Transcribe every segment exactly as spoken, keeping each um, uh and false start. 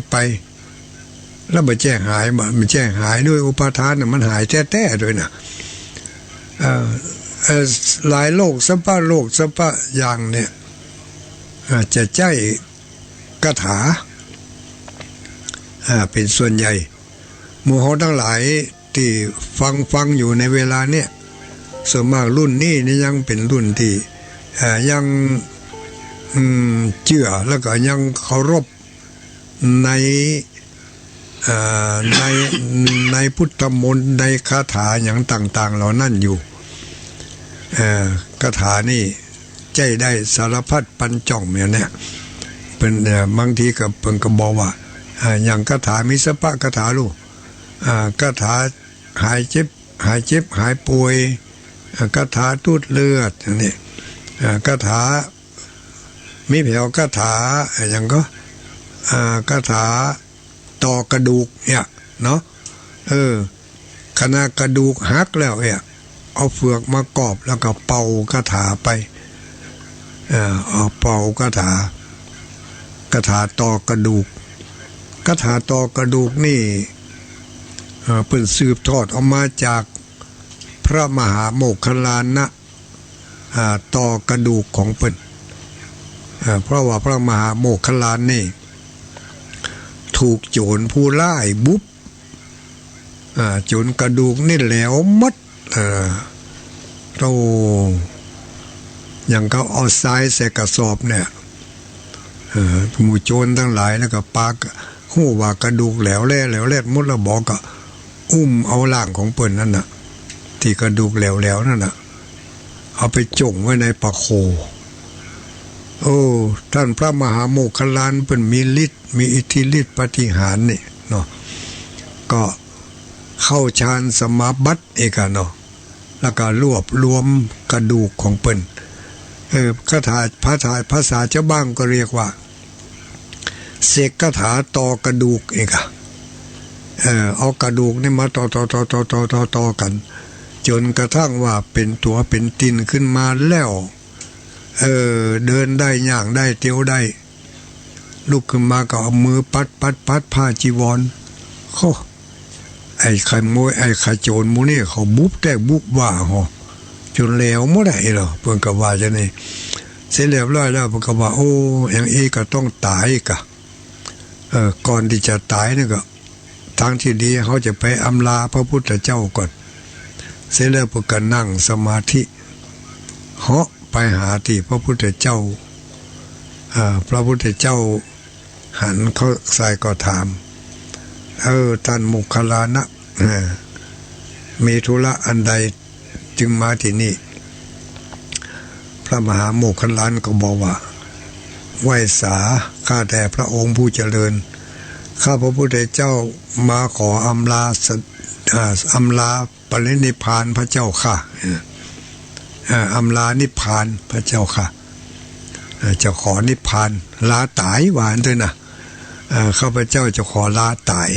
ไป แล้วบ่ใจ้หาย บ่ บ่ใจ้หายด้วยอุปาทานน่ะ มันหายแต๊ๆ ด้วยน่ะ เอ่อ เอ่อ หลายโลกสัพพะโลกสัพพะอย่างเนี่ย อ่า จะใจ๊คาถา อ่า เป๋นส่วนใหญ่ หมู่เฮาตังหลายตี้ฟัง ฟังอยู่ในเวลาเนี่ย ส่วนมากรุ่นนี้นี่ยังเป๋นรุ่นตี้ อ่า ยัง อืม เจื้อ แล้วก็ยังเคารพใน อ่า ใน ในพุทธมนต์ ในคาถาหยังต่างๆ เหล่านั้นอยู่ เอ่อ คาถานี่ใจ๊ได้สารพัดปันจ่องเนี่ย เปิ้น เอ่อ บางทีก็เปิ้นก็บอกว่า อ่า อย่างคาถามีสัพพะคาถาลูก อ่า คาถาหายเจ็บ หายเจ็บหายป่วย อ่า คาถาตูดเลือด อย่างนี้ อ่า คาถา มีแผวคาถา อ่า หยังก็ อ่า คาถาต่อกระดูกเนี่ยเนาะ เออ ขนาดกระดูกหักแล้วเนี่ย เอาเฟือกมากอบแล้วก็เป่าคาถาไป เอ่อ เอาเป่าคาถา คาถาต่อกระดูก คาถาต่อกระดูกนี่ เอ่อ เปิ้นสืบทอดออกมาจากพระมหาโมคคัลลานะ อ่า ต่อกระดูกของเปิ้น อ่า เพราะว่าพระมหาโมคคัลลานนี่ ถูกโจรผู้ร้ายบุบ อ่า จ๋นกระดูกนี่แหลวหมด เออ โธ่ อย่างเขาเอาทรายใส่กระสอบเนี่ย เออ หมู่โจรตังหลายแล้วก็ปาก ฮู้ว่ากระดูกแหลวแหล่ แหลวแหล่หมดแล้ว บ่ก็อุ้มเอาร่างของเปิ้นนั่นน่ะ ตี้กระดูกแหลวๆ นั่นน่ะ เอาไปจ๋งไว้ในป่าโค โอ้ ต้านพระมหาโมคคัลลานเปิ้นมีฤทธิ์ มีอิทธิฤทธิ์ปาฏิหาริย์นี่เนาะ ก็เข้าฌานสมาบัติอีกอะเนาะ แล้วก็รวบรวมกระดูกของเปิ้น เออ คาถา ภาษา ภาษาชาวบ้านก็เรียกว่า เสกคาถาต่อกระดูกอีกอะ เออ เอากระดูกนี่มาต่อ ต่อ ต่อ ต่อ ต่อ ต่อ ต่อกั๋น จ๋นกระทั่งว่าเป๋นตั๋วเป๋นตี๋นขึ้นมาแล้ว เออ เดินได้ ย่างได้ เตียวได้ ลุกขึ้นมาก็เอามือปัด ปัด ปัดผ้าจีวร โอ้ ไอ้ขโมย ไอ้ขโจรหมู่นี่เขาบุบแต๊บุบว่า ฮอ จ๋นแหลวหมดอะ เอ้อ เปิ้นก็ว่าจะนี่ เสร็จเรียบร้อยแล้วเปิ้นก็ว่า โอ้ อย่างอี้ก็ต้องต๋ายกะ เออ ก่อนตี้จะต๋ายนี่ก็ ตางตี้ดีเฮาจะไปอำลาพระพุทธเจ้าก่อน เสร็จแล้วเปิ้นก็นั่งสมาธิ เหาะไปหาตี้พระพุทธเจ้า อ่า พระพุทธเจ้าหันเข้าใส่ก็ถาม เออ ต้านโมคคัลลานะ เออ มีธุระอันใด จึงมาตี้นี่ พระมหาโมคคัลลานก็บอกว่า ไหว้สา ข้าแต่พระองค์ผู้เจริญ ข้าพระพุทธเจ้ามาขออำลาสะ อ่า อำลาปรินิพพานพระเจ้าข้า เออ อ่า อำลานิพพานพระเจ้าข้า เออ จะขอนิพพาน ลาต๋าย ว่าอั้นเต๊อะนะ เออ ข้าพเจ้าจะขอลาต๋าย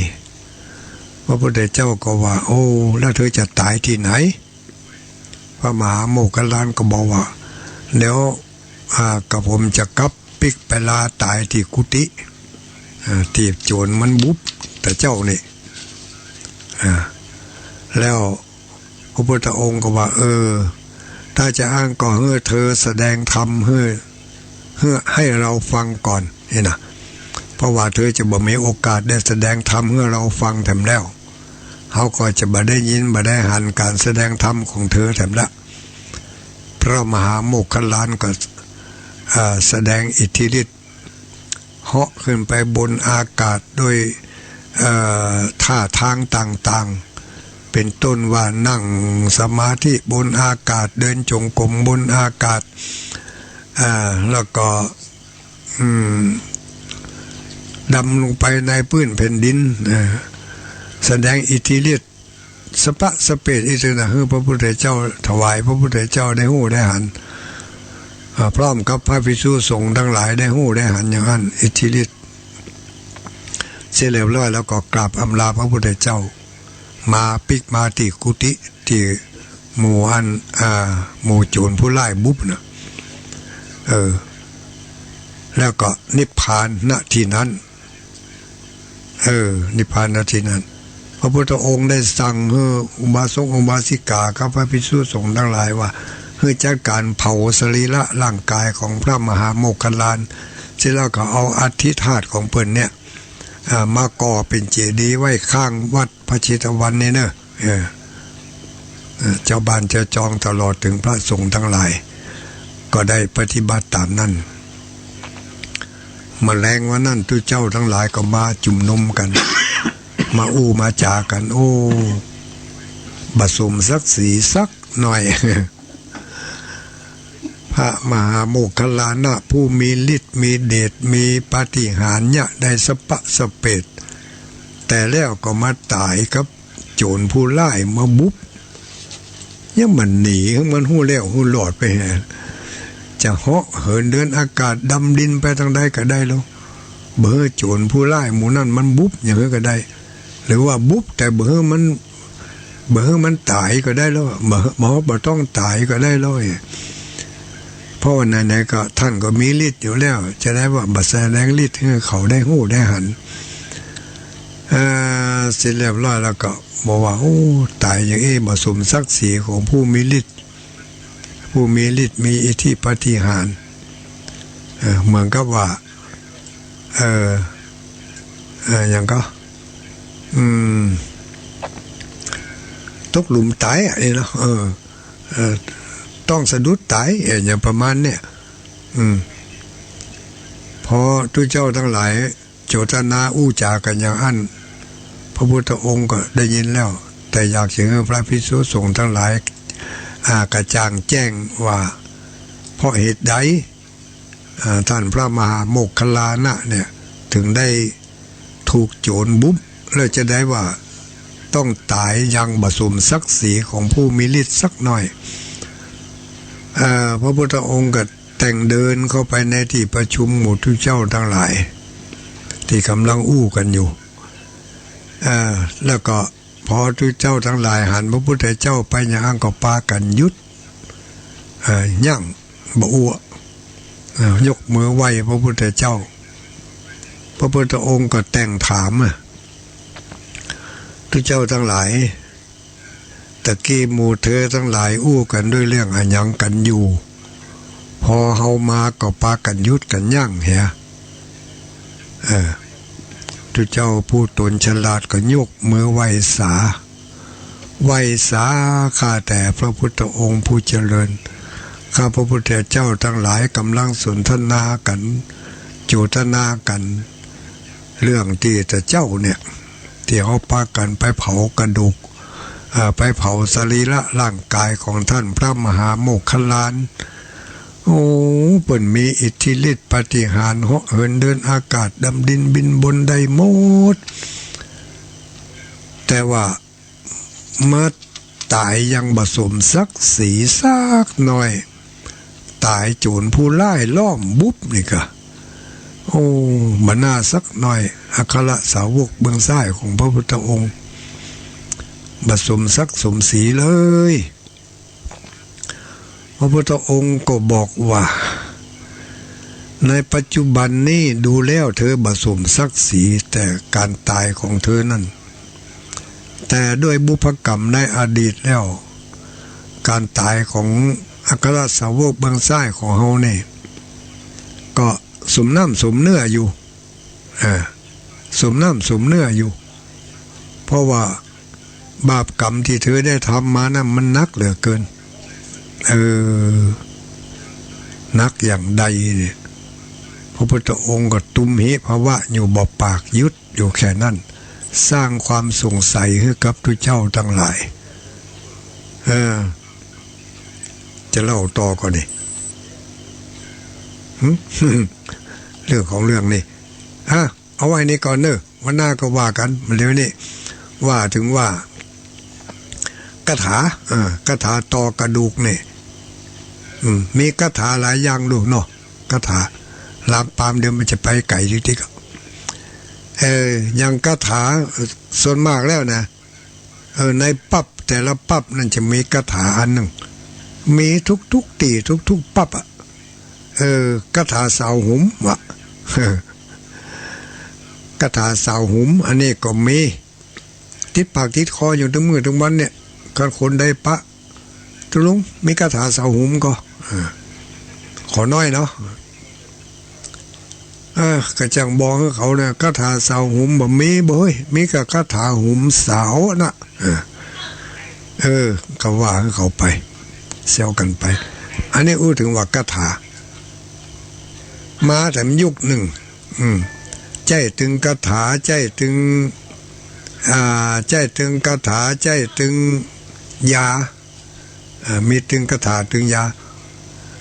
พระพุทธเจ้าก็ว่า โอ้ แล้วเธอจะต๋ายตี้ไหน พระมหาโมคคัลลานก็บอกว่า เดี๋ยว อ่า กระผมจะกลับปิ๊กไปลาต๋ายตี้กุฏิ อ่า ตี้โจ๋รมันบุบตะเจ๊านี่ อ่า แล้วพระพุทธองค์ก็ว่า เออ ถ้าจะอั้นก็หื้อเธอแสดงธรรมหื้อ หื้อ ให้เฮาฟังก่อนนี่นะ เพราะว่าเธอจะบ่มีโอกาสได้แสดงธรรมหื้อเฮาฟังแถมแล้ว เฮาก็จะบ่ได้ยินบ่ได้หันก๋านแสดงธรรมของเธอแถมละ พระมหาโมคคัลลานก็ อ่า แสดงอิทธิฤทธิ์ เหาะขึ้นไปบนอากาศโดย เอ่อ ท่าทางต่างๆ เป๋นต้นว่านั่งสมาธิบนอากาศ เดินจงกรมบนอากาศ อ่า แล้วก็ อืม ดำลงไปในพื้นแผ่นดิน อ่า แสดงอิทธิฤทธิ์ สะปะสะเปดอิทธิฤทธิ์นะ หื้อพระพุทธเจ้า ถวายพระพุทธเจ้าได้ฮู้ได้หัน อ่า พร้อมกับพระภิกษุสงฆ์ตังหลายได้ฮู้ได้หันอย่างนั้น อิทธิฤทธิ์ เสร็จเรียบร้อยแล้วก็กราบอำลาพระพุทธเจ้า มาปิ๊กมาตี้กุฏิตี้หมู่อัน อ่า หมู่โจ๋รผู้ร้ายบุบน่ะ เออ แล้วก็นิพพาน ณ ตี้นั้น เออ นิพพานณที่นั้น พระพุทธองค์ได้สั่งหื้ออุบาสกอุบาสิกากับพระภิกษุสงฆ์ตังหลายว่า หื้อจัดก๋านเผาสรีระร่างก๋ายของพระมหาโมคคัลลาน เสร็จแล้วก็เอาอัฐิธาตุของเปิ้นเนี่ย อ่า มาก่อเป๋นเจดีย์ไว้ข้างวัดพระเชตวันนี่เน่อ เออ เออ เจ้าบ้านเจ้าจองตลอดเถิงพระสงฆ์ตังหลาย ก็ได้ปฏิบัติต๋ามนั้น มะแลงวันนั้นตุ๊เจ้าตังหลายก็มาจุมนุมกั๋น มาอู้มาจ๋ากั๋น โอ้ บ่สมศักดิ์ศรีสักหน่อย พระมหาโมคคัลลานะผู้มีฤทธิ์มีเดชมีปาฏิหาริย์เยียะได้สะปะสะเปด แต่แล้วก็มาต๋ายกับโจรผู้ร้ายมาบุบ ยังบ่หนี มันฮู้แล้วฮู้รอดไปแหม จะเหาะเหินเดินอากาศดำดินไปตางใดก็ได้แล้ว บ่หื้อโจรผู้ร้ายหมู่นั้นมันบุบหยังหื้อก็ได้ หรือว่าบุบแต่บ่หื้อมัน บ่หื้อมันต๋ายก็ได้แล้ว บ่ บ่ บ่ต้องต๋ายก็ได้แล้ว เพราะว่าไหนๆ ก็ท่านก็มีฤทธิ์อยู่แล้ว จะได้ว่าบ่แสดงฤทธิ์หื้อเขาได้ฮู้ได้หัน เอ่อ เสร็จเรียบร้อยแล้วก็บอกว่า โอ้ ต๋ายอย่างอี้บ่สมศักดิ์ศรีของผู้มีฤทธิ์ ผู้มีฤทธิ์มีอิทธิปาฏิหาริย์ เอ่อ เหมือนกับว่า เอ่อ เอ่อ หยังก็ อืม ตกหลุมต๋ายอะนี่เนาะ เออ เอ่อ ต้องสะดุดต๋าย เอ่อ อย่างประมาณเนี่ย อืม พอตุ๊เจ้าตังหลายโจทนาอู้จ๋ากั๋นอย่างอั้น พระพุทธองค์ก็ได้ยินแล้ว แต่อยากจะหื้อพระภิกษุสงฆ์ตังหลาย อ่า กระจ่างแจ้งว่า เพราะเหตุใด อ่า ท่านพระมหาโมคคัลลานะเนี่ย ถึงได้ถูกโจรบุบ แล้วจะได้ว่าต้องต๋ายอย่างบ่สมศักดิ์ศรีของผู้มีฤทธิ์สักหน่อย อ่า พระพุทธองค์ก็แต่งเดินเข้าไปในตี้ประชุมหมู่ตุ๊เจ้าตังหลาย ตี้ก่ำลังอู้กั๋นอยู่ อ่า แล้วก็ พอตุ๊เจ้าตังหลายหันพระพุทธเจ้าไปอย่างอั้นก็ปากั๋นหยุด เอ่อ ยั้ง บ่อู้ เอ่อ ยกมือไหว้พระพุทธเจ้า พระพุทธองค์ก็แต่งถามอะ ตุ๊เจ้าตังหลาย ตะกี้หมู่เธอตังหลายอู้กั๋นด้วยเรื่องอะหยังกั๋นอยู่ พอเฮามาก็ปากั๋นหยุดกั๋นยั้งเหีย เออ ตุ๊เจ้าผู้ต๋นฉลาดก็ยกมือไหว้สา ไหว้สา ข้าแต่พระพุทธองค์ผู้เจริญ ข้าพระพุทธเจ้าตังหลายก่ำลังสนทนากั๋น โจทนากั๋น เรื่องตี้ตะเจ้าเนี่ย ตี้เฮาปากั๋นไปเผากระดูก เอ่อ ไปเผาสรีระร่างก๋ายของท่านพระมหาโมคคัลลาน โอ้ เปิ้นมีอิทธิฤทธิ์ปาฏิหาริย์ เหาะเหินเดินอากาศดำดินบินบนได้หมด แต่ว่ามาต๋ายอย่างบ่สมศักดิ์ศรีสักหน่อย ต๋ายโจรผู้ร้ายล้อมบุบนี่กา โอ้ บ่น่าสักหน่อย อัครสาวกเบื้องซ้ายของพระพุทธองค์ บ่สมศักดิ์สมศรีเลย พระพุทธองค์ก็บอกว่า ในปัจจุบันนี้ดูแล้วเธอบ่สมศักดิ์ศรี แต่ก๋านต๋ายของเธอนั้น แต่ด้วยบุพกรรมในอดีตแล้ว ก๋านต๋ายของอัครสาวกเบื้องซ้ายของเฮานี่ ก็สมน้ำสมเนื้ออยู่ อ่า สมน้ำสมเนื้ออยู่ เพราะว่าบาปกรรมตี้เธอได้ทำมานั้นมันหนักเหลือเกิน เออ หนักอย่างใดเนี่ย พระพุทธองค์ก็ตุ้มหิภวะอยู่บ่ปาก หยุดอยู่แค่นั้น สร้างความสงสัยหื้อกับตุ๊เจ้าตังหลาย เออ จะเล่าต่อก่อนนี่ หึ เรื่องของเรื่องนี่ อ่ะ เอาไว้นี่ก่อนเนอะ วันหน้าก็ว่ากั๋น มาเดี๋ยวนี้ ว่าเถิงว่า คาถา เออ คาถาต่อกระดูกนี่ อืม มีคาถาหลายอย่างลูกเนาะ คาถา ลามปามเดี๋ยวมันจะไปไก๋ติ๊กๆ เออ อย่างคาถา ส่วนมากแล้วนะ เออ ในปั๊บแต่ละปั๊บนั้นจะมีคาถาอันหนึ่ง มีทุกๆ ตี้ทุกๆ ปั๊บอะ เออ คาถาสาวหุมวะ เออ คาถาสาวหุม อันนี้ก็มี ติดปากติดคออยู่ตึงมื้อตึงวันเนี่ย คันคนใดปะ ตกลงมีคาถาสาวหุมก่อ อ่า ขอหน้อยเนาะ อ่า ก็จั่งบอกหื้อเขาเนี่ย คาถาสาวหุมบ่มีบ่เฮ้ย มีแต่คาถาหุมสาวน่ะ อ่า เออ ก็ว่าหื้อเขาไป แซวกั๋นไป อันนี้อู้เถิงว่าคาถา มาแถมยุคนึ่ง อืม ใจ๊ตึงคาถา ใจ๊ตึง อ่า ใจ๊ตึงคาถา ใจ๊ตึงยา อ่า มีตึงคาถาตึงยา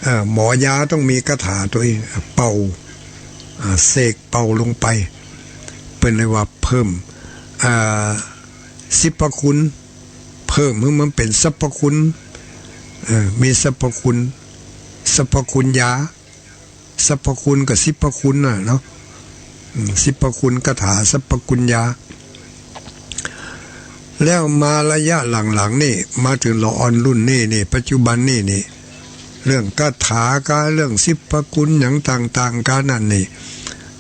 เอ่อ หมอยาต้องมีคาถาตวยเอง เป่า อ่า เสกเป่าลงไป เปิ้นเลยว่าเพิ่ม อ่า สรรพคุณ เพิ่มหื้อมันเป๋นสรรพคุณ เอ่อ มีสรรพคุณ สรรพคุณยา สรรพคุณกับสรรพคุณน่ะเนาะ อืม สรรพคุณคาถา สรรพคุณยา แล้วมาระยะหลังๆ นี่ มาเถิงละอ่อนรุ่นนี้นี่ ปัจจุบันนี้นี่ เรื่องคาถากับเรื่องสรรพคุณหยังต่างๆ กั๋นนั่นนี่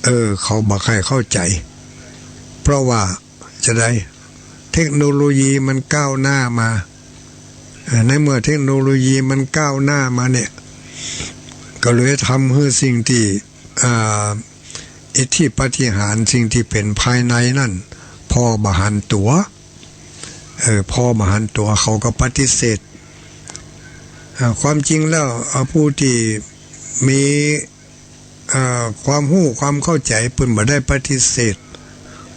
เออ เขาบ่ใค่เข้าใจ๋ เพราะว่า จะใด เทคโนโลยีมันก้าวหน้ามา เอ่อ ในเมื่อเทคโนโลยีมันก้าวหน้ามาเนี่ย ก็เลยทำหื้อสิ่งตี้ อ่า อิทธิปาฏิหาริย์สิ่งตี้เป๋นภายในนั่น ผ่อบ่หันตั๋ว เออ ผ่อบ่หันตั๋ว เขาก็ปฏิเสธ อ่า ความจริงแล้ว อ่า ผู้ตี้มี เอ่อ ความฮู้ความเข้าใจ๋ เปิ้นบ่ได้ปฏิเสธ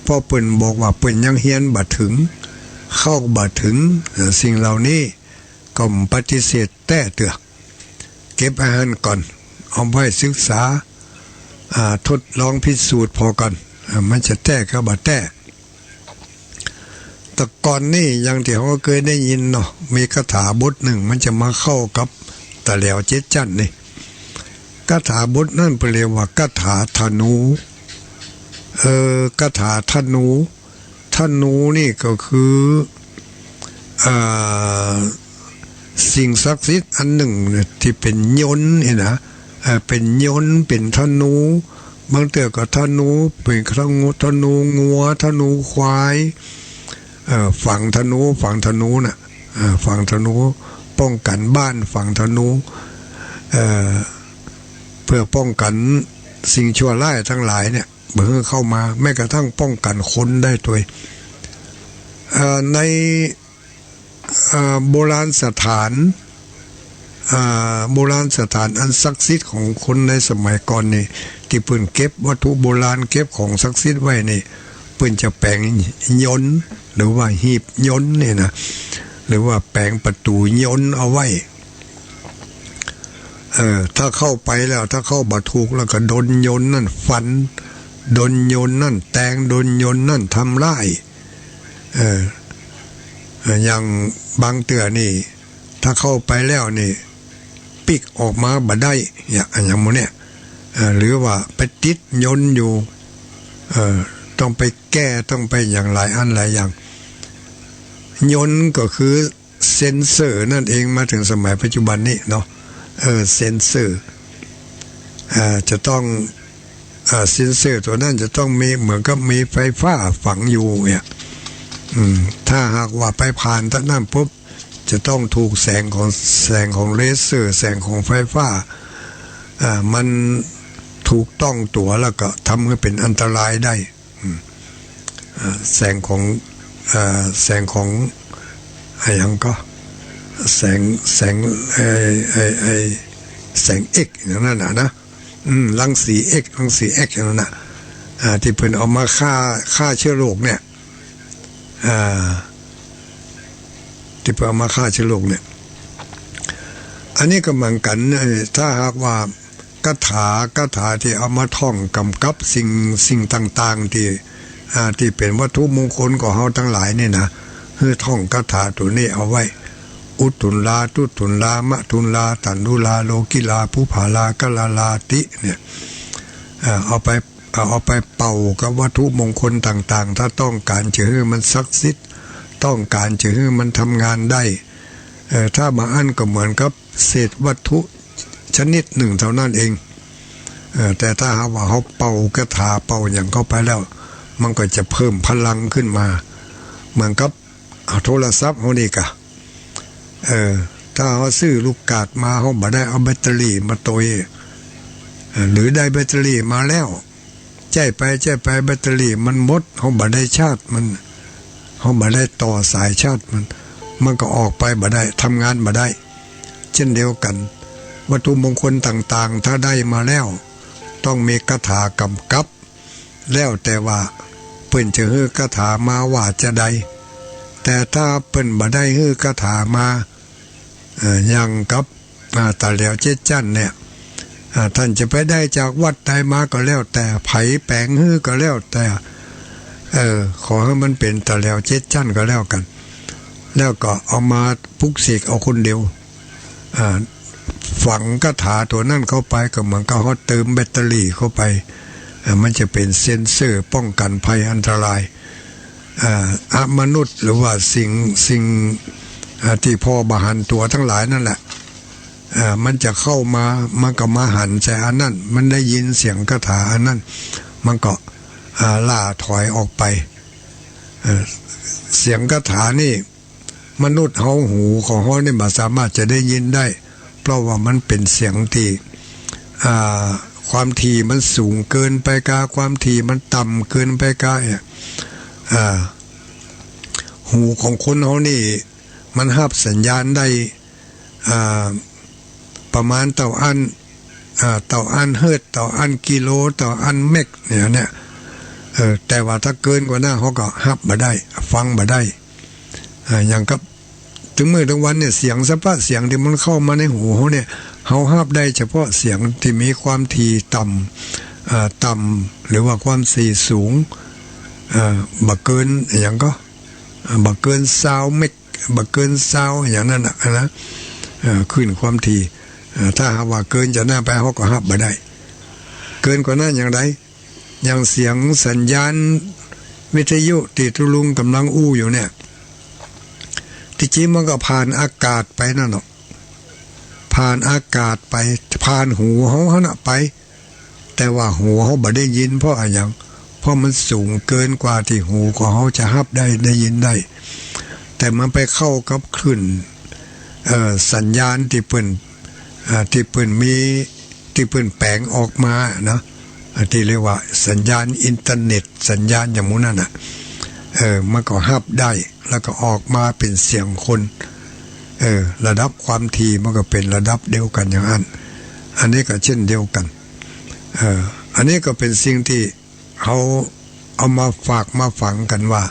เพราะเปิ้นบอกว่าเปิ้นยังเฮียนบ่เถิง เข้าบ่เถิง เอ่อ สิ่งเหล่านี้ก็ปฏิเสธแต๊เตื้อ เก็บไว้หั้นก่อน เอาไว้ศึกษา อ่า ทดลองพิสูจน์ผ่อก่อน อ่า มันจะแต๊กับบ่แต๊ แต่ก่อนนี่ อย่างตี้เฮาเกยได้ยินเนาะ มีคาถาบทนึ่ง มันจะมาเข้ากับต๋าแหลวเจ็ดจั้นนี่ คาถาบทนั้นเปิ้นเรียกว่าคาถาธนู เอ่อ คาถาธนู ธนูนี่ก็คือ เอ่อ สิ่งศักดิ์สิทธิ์อันนึ่งเนี่ย ตี้เป๋นยนต์นี่นะ เอ่อ เป๋นยนต์ เป๋นธนู บางเตื้อก็ธนู เป๋นธนู ธนูงัว ธนูควาย เอ่อ ฝังธนู ฝังธนูน่ะ เอ่อ ฝังธนู ป้องกั๋นบ้าน ฝังธนู เอ่อ เปื้อป้องกั๋นสิ่งชั่วร้ายตังหลายเนี่ย บ่หื้อเข้ามา แม้กระทั่งป้องกั๋นคนได้ตวย เอ่อ ใน อ่า โบราณสถาน อ่า โบราณสถานอันศักดิ์สิทธิ์ของคนในสมัยก่อนนี่ ตี้เปิ้นเก็บวัตถุโบราณ เก็บของศักดิ์สิทธิ์ไว้นี่ เปิ้นจะแป๋งยนต์ หรือว่าหีบยนต์นี่นะ หรือว่าแป๋งประตู๋ยนต์เอาไว้ เออ ถ้าเข้าไปแล้ว ถ้าเข้าบ่ถูกแล้วก็โดนยนต์นั่นฟัน โดนยนต์นั่นแตง โดนยนต์นั่นทำร้าย เออ เอ่อ อย่างบางเตื้อนี่ ถ้าเข้าไปแล้วนี่ ปิ๊กออกมาบ่ได้ อย่าง อย่างหมู่เนี่ย เอ่อ หรือว่าไปติดยนต์อยู่ เอ่อ ต้องไปแก้ ต้องไปอย่างหลายอันหลายอย่าง ยนต์ก็คือเซ็นเซอร์นั่นเอง มาเถิงสมัยปัจจุบันนี้เนาะ เออ เซ็นเซอร์ เอ่อ จะต้อง อ่า เซ็นเซอร์ตั๋วนั้นจะต้องมีเหมือนกับมีไฟฟ้าฝังอยู่เนี่ย อืม ถ้าหากว่าไปผ่านตรงนั้นปุ๊บ จะต้องถูกแสงของ แสงของเลเซอร์ แสงของไฟฟ้า อ่า มันถูกต้องตั๋วแล้วก็ทำหื้อเป๋นอันตรายได้ อืม อ่า แสงของ อ่า แสงของ อะหยังก็ แสง แสง ไอ้ ไอ้ ไอ้ แสงเอ็กซ์อย่างนั้นน่ะนะ อืม รังสีเอ็กซ์ รังสีเอ็กซ์อย่างนั้นน่ะ อ่า ตี้เปิ้นเอามาฆ่า ฆ่าเชื้อโรคเนี่ย อ่า ตี้เปิ้นเอามาฆ่าเชื้อโรคเนี่ย อันนี้ก็เหมือนกั๋น เอ่อ ถ้าหากว่าคาถา คาถาตี้เอามาท่องกำกับสิ่ง สิ่งต่างๆ ตี้ อ่า ตี้เป๋นวัตถุมงคลของเฮาตังหลายนี่นะ หื้อท่องคาถาตั๋วนี้เอาไว้ อุตถุลลา ทุตถุลลา มะทุลลา ตันทุลลา โลกิลา ปุพพาลา กะละลาติ เนี่ย เอ่อ เอาไป เอ่อ เอาไปเป่ากับวัตถุมงคลต่างๆ ถ้าต้องก๋านจะหื้อมันศักดิ์สิทธิ์ ต้องก๋านจะหื้อมันทำงานได้ เอ่อ ถ้าบ่อั้นก็เหมือนกับเศษวัตถุชนิดนึ่งเท่านั้นเอง เอ่อ แต่ถ้าหากว่าเฮาเป่าคาถาเป่าหยังเข้าไปแล้ว มันก็จะเพิ่มพลังขึ้นมา เหมือนกับ เอาโทรศัพท์เฮานี่กะ เออ ถ้าเฮาซื้อลูกกาดมา เฮาบ่ได้เอาแบตเตอรี่มาตวย เออ หรือได้แบตเตอรี่มาแล้ว ใจ๊ไป ใจ๊ไป แบตเตอรี่มันหมด เฮาบ่ได้ชาร์จมัน เฮาบ่ได้ต่อสายชาร์จมัน มันก็ออกไปบ่ได้ ทำงานบ่ได้ เช่นเดียวกั๋น วัตถุมงคลต่างๆ ถ้าได้มาแล้ว ต้องมีคาถากำกับ แล้วแต่ว่าเปิ้นจะหื้อคาถามาว่าจาใด แต่ถ้าเปิ้นบ่ได้หื้อคาถามา เอ่อ อย่างกับ อ่า ต๋าแหลวเจ็ดจั๊นเนี่ย อ่า ต้านจะไปได้จากวัดใดมาก็แล้วแต่ ใผแป๋งหื้อก็แล้วแต่ เออ ขอหื้อมันเป๋นต๋าแหลวเจ็ดจั๊นก็แล้วกั๋น แล้วก็เอามาปลุกเสกเอาคนเดียว อ่า ฝังคาถาตั๋วนั้นเข้าไปก็เหมือนกับเฮาเติมแบตเตอรี่เข้าไป อ่า มันจะเป๋นเซ็นเซอร์ป้องกั๋นภัยอันตราย อ่า อมนุษย์หรือว่าสิ่ง สิ่ง อ่า ตี้ผ่อบ่หันตั๋วตังหลายนั่นแหละ อ่า มันจะเข้ามา มันก็มาหันใส่อันนั้น มันได้ยินเสียงคาถาอันนั้น มันก็ อ่า ล่าถอยออกไป เอ่อ เสียงคาถานี่ มนุษย์เฮา หูของเฮานี่บ่สามารถจะได้ยินได้ เพราะว่ามันเป๋นเสียงตี้ อ่า ความถี่มันสูงเกินไปกา ความถี่มันต่ำเกินไปกาเนี่ย อ่า หูของคนเฮานี่ มันฮับสัญญาณได้ อ่า ประมาณเต้าอั้น อ่า เต้าอั้นเฮิรตซ์ เต้าอั้นกิโล เต้าอั้นเมก เนี่ย เนี่ย เออ แต่ว่าถ้าเกินกว่านั้น เฮาก็ฮับบ่ได้ ฟังบ่ได้ อ่า อย่างกับ ตึงมื้อตึงวันเนี่ย เสียงสะพะเสียงตี้มันเข้ามาในหูเฮาเนี่ย เฮาฮับได้เฉพาะเสียงตี้มีความถี่ต่ำ อ่า ต่ำ หรือว่าความถี่สูง อ่า บ่เกิน อะหยังก็ อ่า บ่เกินซาวเมก บ่เกินซาวอย่างนั้นน่ะนะ เอ่อ คลื่นความถี่ เอ่อ ถ้าหากว่าเกินจากนั้นไป เฮาก็ฮับบ่ได้ เกินกว่านั้นอย่างใด อย่างเสียงสัญญาณวิทยุตี้ตุ๊ลุงก่ำลังอู้อยู่เนี่ย ตี้จริงมันก็ผ่านอากาศไปนั่นเนาะ ผ่านอากาศไป ผ่านหูเฮาหั้นน่ะไป แต่ว่าหูเฮาบ่ได้ยิน เพราะอะหยัง เพราะมันสูงเกินกว่าตี้หูของเฮาจะฮับได้ ได้ยินได้ แต่มันไปเข้ากับคลื่น เอ่อ สัญญาณตี้เปิ้น เอ่อ ตี้เปิ้นมี ตี้เปิ้นแป๋งออกมานะ เอ่อ ตี้เรียกว่าสัญญาณอินเทอร์เน็ต สัญญาณอย่างหมู่นั้นน่ะ เออ มันก็ฮับได้ แล้วก็ออกมาเป๋นเสียงคน เออ ระดับความถี่มันก็เป๋นระดับเดียวกั๋นอย่างอั้น อันนี้ก็เช่นเดียวกั๋น เออ อันนี้ก็เป๋นสิ่งตี้เฮาเอามาฝากมาฝังกั๋นว่า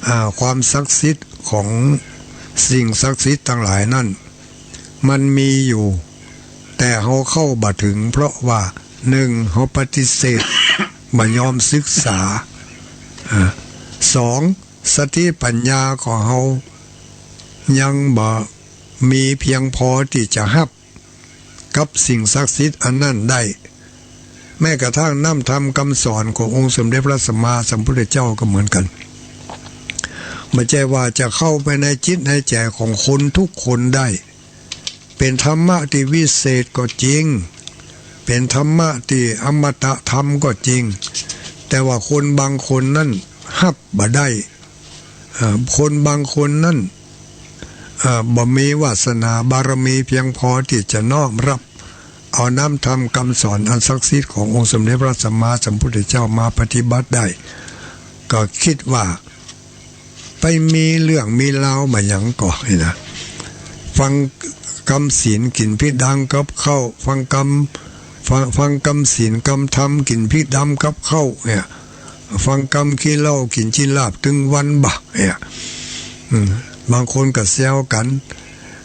อ่า ความศักดิ์สิทธิ์ของสิ่งศักดิ์สิทธิ์ตังหลายนั้น มันมีอยู่ แต่เฮาเข้าบ่ถึง เพราะว่า หนึ่ง เฮาปฏิเสธ บ่ยอมศึกษา อ่า สอง สติปัญญาของเฮายังบ่มีเพียงพอตี้จะฮับกับสิ่งศักดิ์สิทธิ์อันนั้นได้ แม้กระทั่งน้ำธรรมคำสอนขององค์สมเด็จพระสัมมาสัมพุทธเจ้าก็เหมือนกั๋น บ่ใจ้ว่าจะเข้าไปในจิตในใจ๋ของคนทุกคนได้ เป๋นธรรมะตี้วิเศษก็จริง เป๋นธรรมะตี้อมตะธรรมก็จริง แต่ว่าคนบางคนนั้นฮับบ่ได้ เอ่อ คนบางคนนั้น เอ่อ บ่มีวาสนาบารมีเพียงพอตี้จะน้อมฮับเอาน้ำธรรมคำสอนอันศักดิ์สิทธิ์ขององค์สมเด็จพระสัมมาสัมพุทธเจ้ามาปฏิบัติได้ ก็กึ๊ดว่า ไปมีเรื่องมีราวมาหยังก่อนี่นะ ฟังกำศีลกิ๋นพิษดำกับข้าว ฟังกำ ฟัง ฟังกำศีลกำธรรมกิ๋นพิษดำกับข้าวเนี่ย ฟังกำขี้เหล้ากิ๋นขี้ลาบตึงวันบ่าเนี่ย อืม บางคนก็แซวกั๋น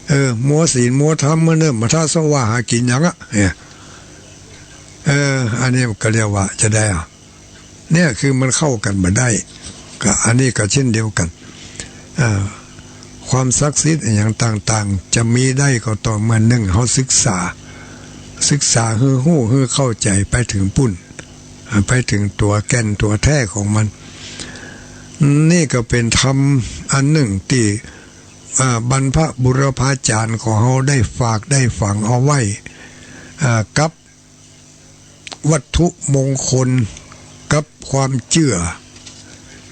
เออ มัวศีลมัวธรรมเมื่อเนิ่นมาถ้าสว่าหากิ๋นหยังอะ เนี่ย เออ อันนี้ก็เรียกว่าจาใดอะ เนี่ยคือมันเข้ากั๋นบ่ได้ ก็อันนี้ก็เช่นเดียวกั๋น อ่า ความศักดิ์สิทธิ์อะหยังต่างๆ จะมีได้ก็ต่อเมื่อ หนึ่ง เฮาศึกษา ศึกษาหื้อฮู้หื้อเข้าใจ๋ไปเถิงปู้น อ่า ไปเถิงตั๋วแก่นตั๋วแท้ของมัน นี่ก็เป๋นธรรมอันนึ่งตี้ อ่า บรรพบุรพาจารย์ของเฮาได้ฝากได้ฝังเอาไว้ อ่า กับ วัตถุมงคลกับความเจื้อ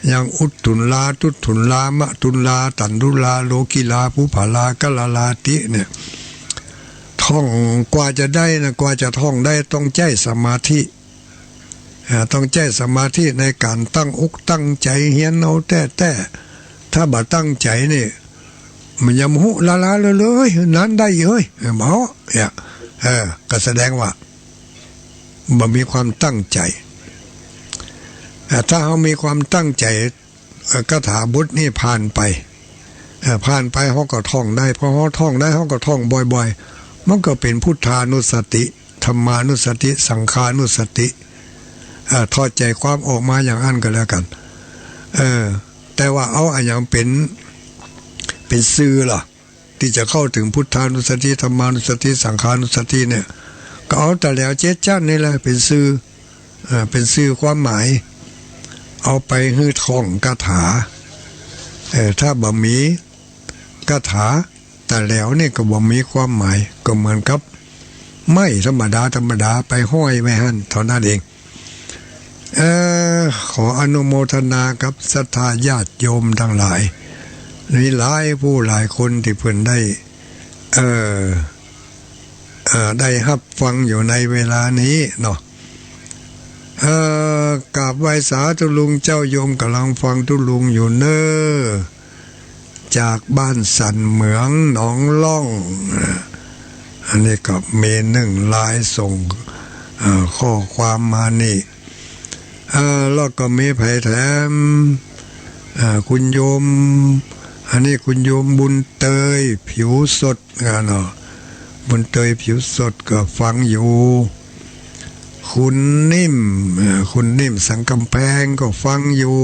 อย่างอุตถุลลา ทุตถุลลา มะทุลลา ตันทุลลา โลกิลา ภูผาลา กะละลาติเนี่ย ท่อง กว่าจะได้นะ กว่าจะท่องได้ต้องใจ๊สมาธิ อ่า ต้องใจ๊สมาธิในก๋านตั้งอกตั้งใจ๋เฮียนเอาแต๊ๆ ถ้าบ่ตั้งใจ๋นี่ มันยังฮู้ล้าๆ เลยๆ นั้นได้เฮ้ย เออ บ่ เนี่ย เออ ก็แสดงว่าบ่มีความตั้งใจ๋ อ่า ถ้าเฮามีความตั้งใจ๋ เอ่อ คาถาบทนี้ผ่านไป เอ่อ ผ่านไปเฮาก็ท่องได้ พอเฮาท่องได้เฮาก็ท่องบ่อยๆ มันก็เป๋นพุทธานุสติ ธัมมานุสติ สังฆานุสติ เอ่อ ถอดใจ๋ความออกมาอย่างอั้นก็แล้วกั๋น เออ แต่ว่าเอาอะหยังเป๋น เป๋นสื่อล่ะ ตี้จะเข้าเถิงพุทธานุสติ ธัมมานุสติ สังฆานุสติเนี่ย ก็เอาต๋าแหลวเจ็ดจั๊นนี่แหละเป๋นสื่อ เอ่อ เป๋นสื่อความหมาย เอาไปหื้อท่องคาถา เอ่อ ถ้าบ่มีคาถาต๋าแหลวนี่ก็บ่มีความหมาย ก็เหมือนกับไม้ธรรมดาธรรมดาไปห้อยไว้หั้นเท่านั้นเอง เอ่อ ขออนุโมทนากับศรัทธาญาติโยมตังหลาย มีหลายผู้หลายคนตี้เปิ้นได้ เอ่อ เอ่อ ได้ฮับฟังอยู่ในเวลานี้เนาะ เอ่อ กราบไหว้สาธุลุงเจ้า โยมก่ำลังฟังตุ๊ลุงอยู่เน่อ จากบ้านสันเหมืองหนองล่อง อันนี้ก็มีนึ่งไลน์ส่ง เอ่อ ข้อความมานี่ เอ่อ แล้วก็มีใผแถม เอ่อ คุณโยม อันนี้คุณโยมบุญเตยผิวสด อ่า เนาะ บุญเตยผิวสดก็ฟังอยู่ คุณนิ่ม เอ่อ คุณนิ่มสันกำแพงก็ฟังอยู่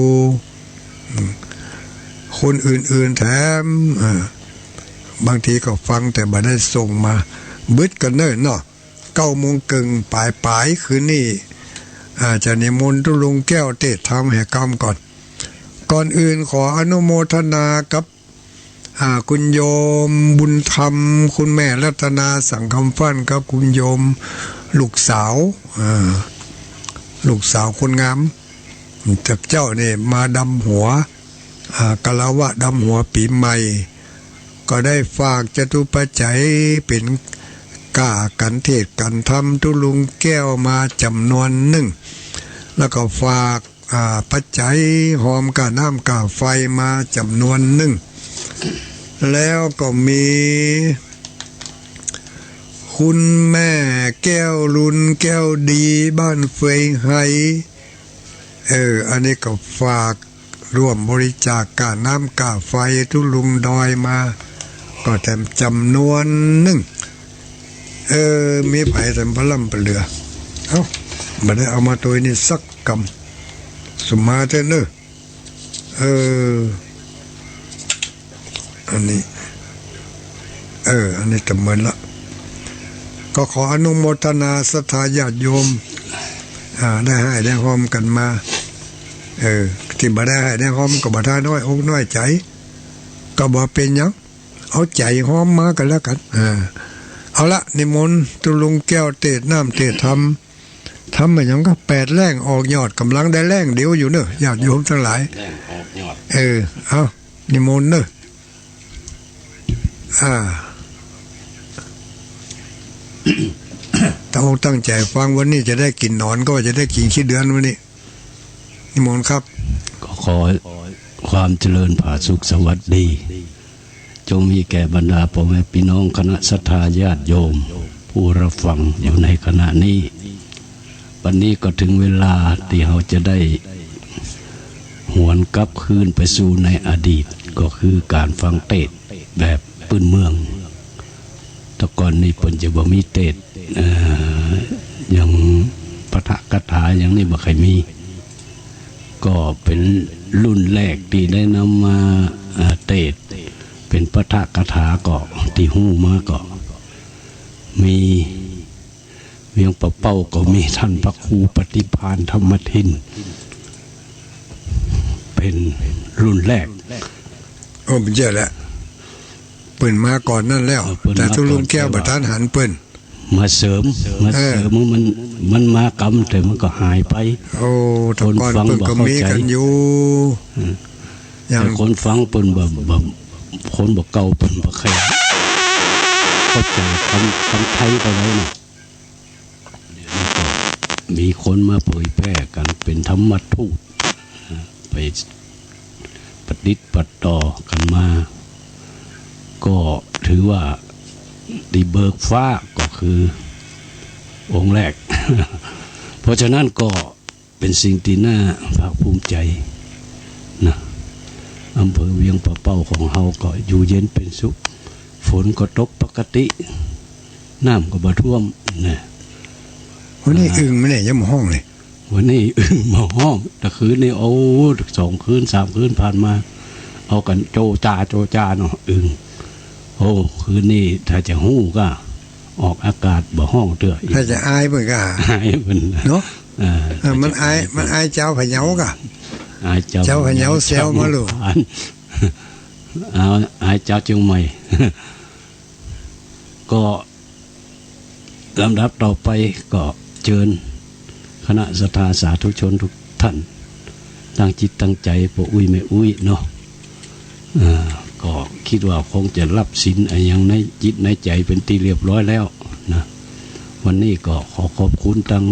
อืม คนอื่นๆ แถม เอ่อ บางทีก็ฟังแต่บ่ได้ส่งมา บึดกั๋นเน่อเนาะ เก้าโมงเกิ่งป๋ายๆ คืนนี้ อ่า จะนิมนต์ตุ๊ลุงแก้วเตศน์ธรรมแห่กำก่อน ก่อนอื่นขออนุโมทนากับ อ่า คุณโยมบุญธรรม คุณแม่รัตนาสังคำฟั่น กับคุณโยมลูกสาว อ่า ลูกสาวคนงาม จากเจ้านี่มาดำหัว อ่า คารวะดำหัวปี๋ใหม่ ก็ได้ฝากจตุปัจจัยเป๋นก้ากั๋นเตศน์กั๋นธรรมตุ๊ลุงแก้วมาจ๋ำนวนนึ่ง แล้วก็ฝาก อ่า ปัจจัยหอมก้าน้ำก้าไฟมาจ๋ำนวนนึ่ง แล้วก็มีคุณแม่แก้วลุน แก้วดี บ้านเฟยไฮ เออ อันนี้ก็ฝากร่วมบริจาคก้าน้ำก้าไฟตุ๊ลุงดอยมา ก็แถมจ๋ำนวนนึ่ง เออ มีใผแถมปะล้ำปะเหลือ เอ้า บ่ได้เอามาตวยนี่สักกำ สุมาเถอะเน่อ เออ อันนี้ เออ อันนี้ตะเมินละ ก็ขออนุโมทนาศรัทธาญาติโยม อ่า ได้ไห้ได้ฮอมกั๋นมา เออ ตี้บ่ได้ไห้ได้ฮอมก็บ่ต้องน้อยอกน้อยใจ๋ ก็บ่เป๋นหยัง เอาใจ๋ฮอมมากั๋นแล้วกั๋น อ่า เอาละ นิมนต์ตุ๊ลุงแก้วเตศน์น้ำเตศน์ธรรม ธรรมอะหยังก็แปดแล่งออกยอด ก่ำลังได้แล่งเดียวอยู่เน่อ ญาติโยมตังหลาย แล่งออกยอด เออ เอา นิมนต์เน่อ อ่า ตั้งอกตั้งใจ๋ฟัง วันนี้จะได้กิ๋นหนอน ก็ว่าจะได้กิ๋นขี้เดือนวันนี้ นิมนต์ครับ ก็ขอความเจริญผาสุกสวัสดี จงมีแก่บรรดาพ่อแม่พี่น้องคณะศรัทธาญาติโยม ผู้รับฟังอยู่ในขณะนี้ วันนี้ก็ถึงเวลาตี้เฮาจะได้หวนกลับคืนไปสู่ในอดีต ก็คือก๋านฟังเตศน์แบบปื้นเมือง แต่ก่อนนี้เปิ้นจะบ่มีเตศน์ เอ่อ อย่างปาฐกถาอย่างนี้บ่ค่อยมี ก็เป๋นรุ่นแรกตี้ได้นำมา เอ่อ เตศน์ เป๋นปาฐกถาก็ตี้ฮู้มาก็มี เวียงป่าเป้าก็มีต้านพระครูปฏิภาณธรรมทิน เป๋นรุ่นแรก โอ้ บ่ใจ้แหละ เปิ้นมาก่อนนั้นแล้ว เออ เปิ้นมาก่อน แต่ตุ๊ลุงแก้วบ่ทันหันเปิ้น มาเสริม มาเสริม เออ มัน มันมากำ แต่มันก็หายไป โอ้ แต่ก่อน คนฟัง เปิ้นก็ บ่เข้าใจ มีกั๋นอยู่ อืม อย่าง แต่คนฟังเปิ้นบ่ บ่ คนบ่เก่าเปิ้นบ่ใค่เข้าใจ๋กำ กำไทยเท่าใดน่ะ เดี๋ยวนี้ก็มีคนมาเผยแพร่กั๋นเป๋นธรรมทูต นะ ไปประติดประต่อกั๋นมา ก็ถือว่าตี้เบิกฟ้าก็คือองค์แรก เพราะฉะนั้นก็ เป๋นสิ่งตี้น่าภาคภูมิใจ๋นะ อำเภอเวียงป่าเป้าของเฮาก็อยู่เย็นเป๋นสุข ฝนก็ตกปกติ น้ำก็บ่ท่วมนะ วันนี้ อ่า อึ่งมาเนี่ย ยังบ่ฮ้องเลย วันนี้อึ่งมาฮ้อง แต่คืนนี้ โอ้ สองคืน สามคืนผ่านมา เอากั๋นโจจา โจจาเนาะ อึ่ง โอ้ คืนนี้ถ้าจะฮู้ก็ ออกอากาศบ่ฮ้องเตื้อ ถ้าจะอายเปิ้นก็ อายเปิ้น เนาะ เออ เออ มันอาย ถ้าจะอาย มันอายจาวพะเยาก็ อายจาว จาวพะเยา พะเยา แซวมาลูก เอา อายจาวเจียงใหม่ ก็ลำดับต่อไปก็เจิญคณะศรัทธาสาธุชนทุกท่าน ตั้งจิตตั้งใจ๋ ป้ออุ๊ยแม่อุ๊ยเนาะ เอ่อ ก็กึ๊ดว่าคงจะรับศีลอะหยังในจิตในใจ๋เป๋นตี้เรียบร้อยแล้วนะ วันนี้ก็ขอขอบคุณตัง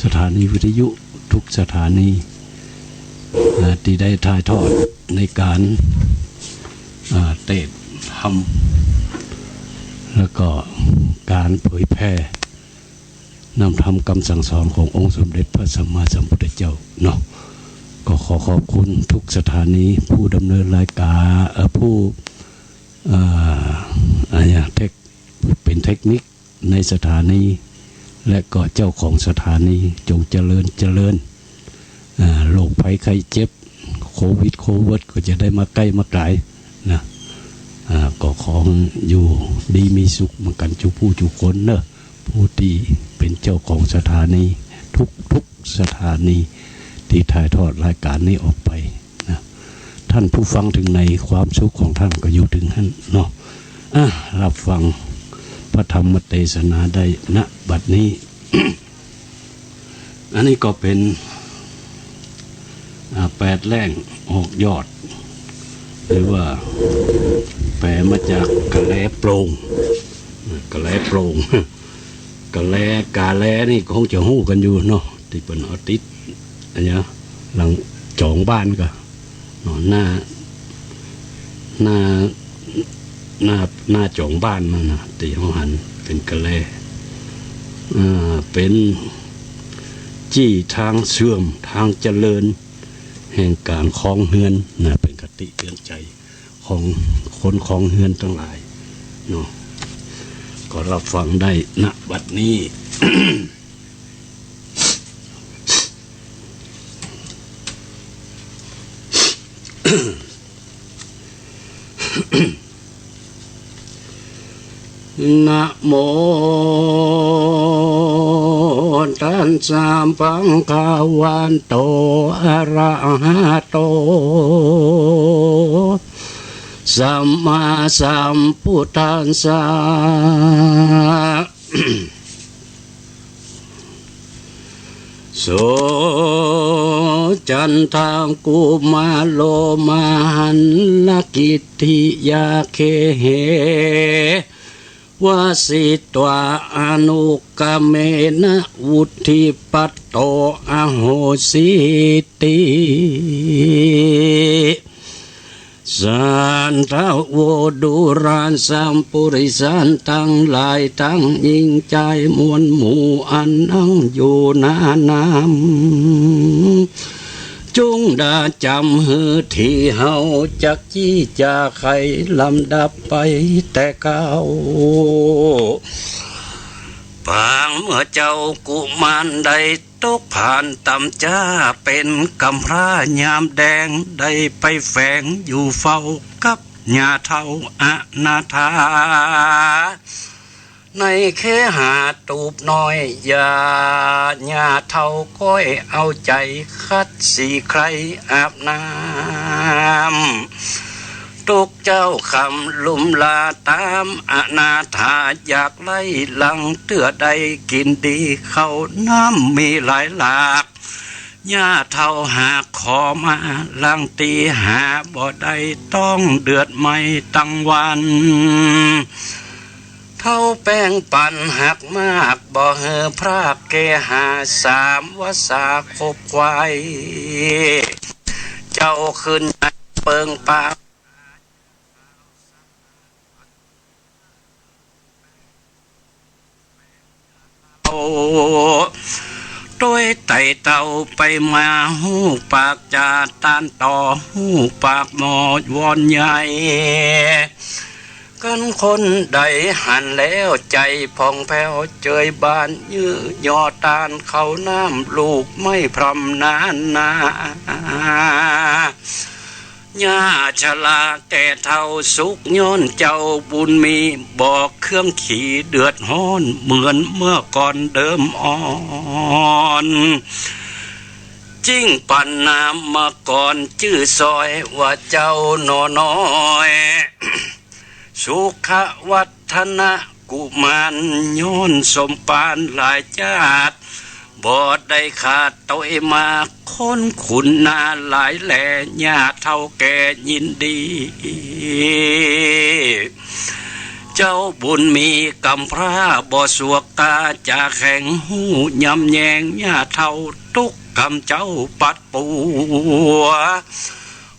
สถานีวิทยุทุกสถานี เอ่อ ตี้ได้ถ่ายทอดในก๋าน เอ่อ เตสน์ธรรม แล้วก็ก๋านเผยแพร่ นำธรรมกำสั่งสอนขององค์สมเด็จพระสัมมาสัมพุทธเจ้าเนาะ ก็ขอขอบคุณทุกสถานี ผู้ดำเนินรายก๋าน เอ่อ ผู้ เอ่อ อะหยัง เทค เป๋นเทคนิคในสถานี และก็เจ้าของสถานี จงเจริญเจริญ อ่า โรคภัยไข้เจ็บ โควิด โควิด ก็จะได้มาใก้มาไก๋นะ อ่า ก็ขออยู่ดีมีสุขเหมือนกั๋นจุผู้จุคนเนาะ ผู้ตี้เป๋นเจ้าของสถานี ทุกๆ สถานีตี้ถ่ายทอดรายก๋านนี้ออกไปนะ ท่านผู้ฟังเถิงไหน ความสุขของท่านก็อยู่เถิงหั้นเนาะ อ่ะ รับฟังพระธรรมเตสนาได้ ณ บัดนี้ อันนี้ก็เป๋น อ่า แปดแหล่งออกยอด หรือว่าแป๋มาจากกาแลโปร่ง กาแลโปร่ง กาแล กาแลนี่คงจะฮู้กั๋นอยู่เนาะ ตี้เปิ้นเอาติด อะหยัง หลังจ๋องบ้านก็ เนาะ หน้า หน้า หน้า หน้าจ๋องบ้านมันน่ะ ตี้เฮาหันเป๋นกาแล อ่า เป๋นจี้ตางเสื่อม ตางเจริญ แห่งก๋านครองเฮือนน่ะ เป๋นคติเตือนใจ๋ของคนครองเฮือนตังหลายเนาะ ก็รับฟังได้ ณ บัดนี้ นะโม ตัสสะ ภะคะวะโต อะระหะโต สัมมาสัมพุทธัสสะ โส จันทะ กุมารโล มหัลลกิตติยา เขหิ วะสิตวา อนุกะเมนะ วุฑฒิปัตโต อะโหสิติ สัตถะโว ดูราสัพปุริสันตังหลาย ตังญิงจายมวลหมู่ อันนั่งอยู่หน้าน้ำ จุ่งดาจ๋ำหื้อ ตี้เฮาจักจี้จ๋าไขลำดับไปแต่เก๊า ปางเมื่อเจ้ากุมารได้ตกผานต่ำจ๊า เป๋นกำพร้ายามแดง ได้ไปแฝงอยู่เฝ้ากับย่าเฒ่าอนาถา ในเคหะตูบน้อย ย่า ย่าเฒ่าก้อยเอาใจ๋ขัดสีไคร้อาบน้ำ ตุ๊กเจ้าคำลุมลาต๋ามอนาถา อยากไล้หลังเตื้อได้กิ๋นดี ข้าวน้ำมีหลายหลาก หญ้าเฒ่าหากขอมา หลังตี้หาบ่ได้ ต้องเดือดไหม้ตังวัน เฒ่าแป้งปันหักมาก บ่หื้อพรากเกหา สามวาสาคบควาย เจ้าขึ้นเปิงป่า เอา ตวยไต่เต้าไปมา ฮู้ปากจ๋าต้านต่อ ฮู้ปากหมอวอนใหญ่ กันคนใดหันแล้วใจ๋ผ่องแผ้ว เจยบานยื้อหย่อต้านข้าวน้ำ ลูกไม่พร่ำนานนา หญ้าชราแก่เฒ่าสุขย้อนเจ้าบุญมี บ่เคืองขีเดือดฮ้อนเหมือนเมื่อก่อนเดิมอ่อน จิ่งปันนามมาก่อนจื้อซอยว่าเจ้าหน่อน้อย สุขวัฒนะกุมารย้อนสมปานหลายจาติ บ่ได้ขาดตวยมา คนขุนนาหลายแล หญ้าเฒ่าแก่ยินดี เจ้าบุญมีกำพร้าบ่สวกกาจ๋าแข็ง ฮู้ยำแยงหญ้าเฒ่าตุ๊กกำเจ้าปัดปัว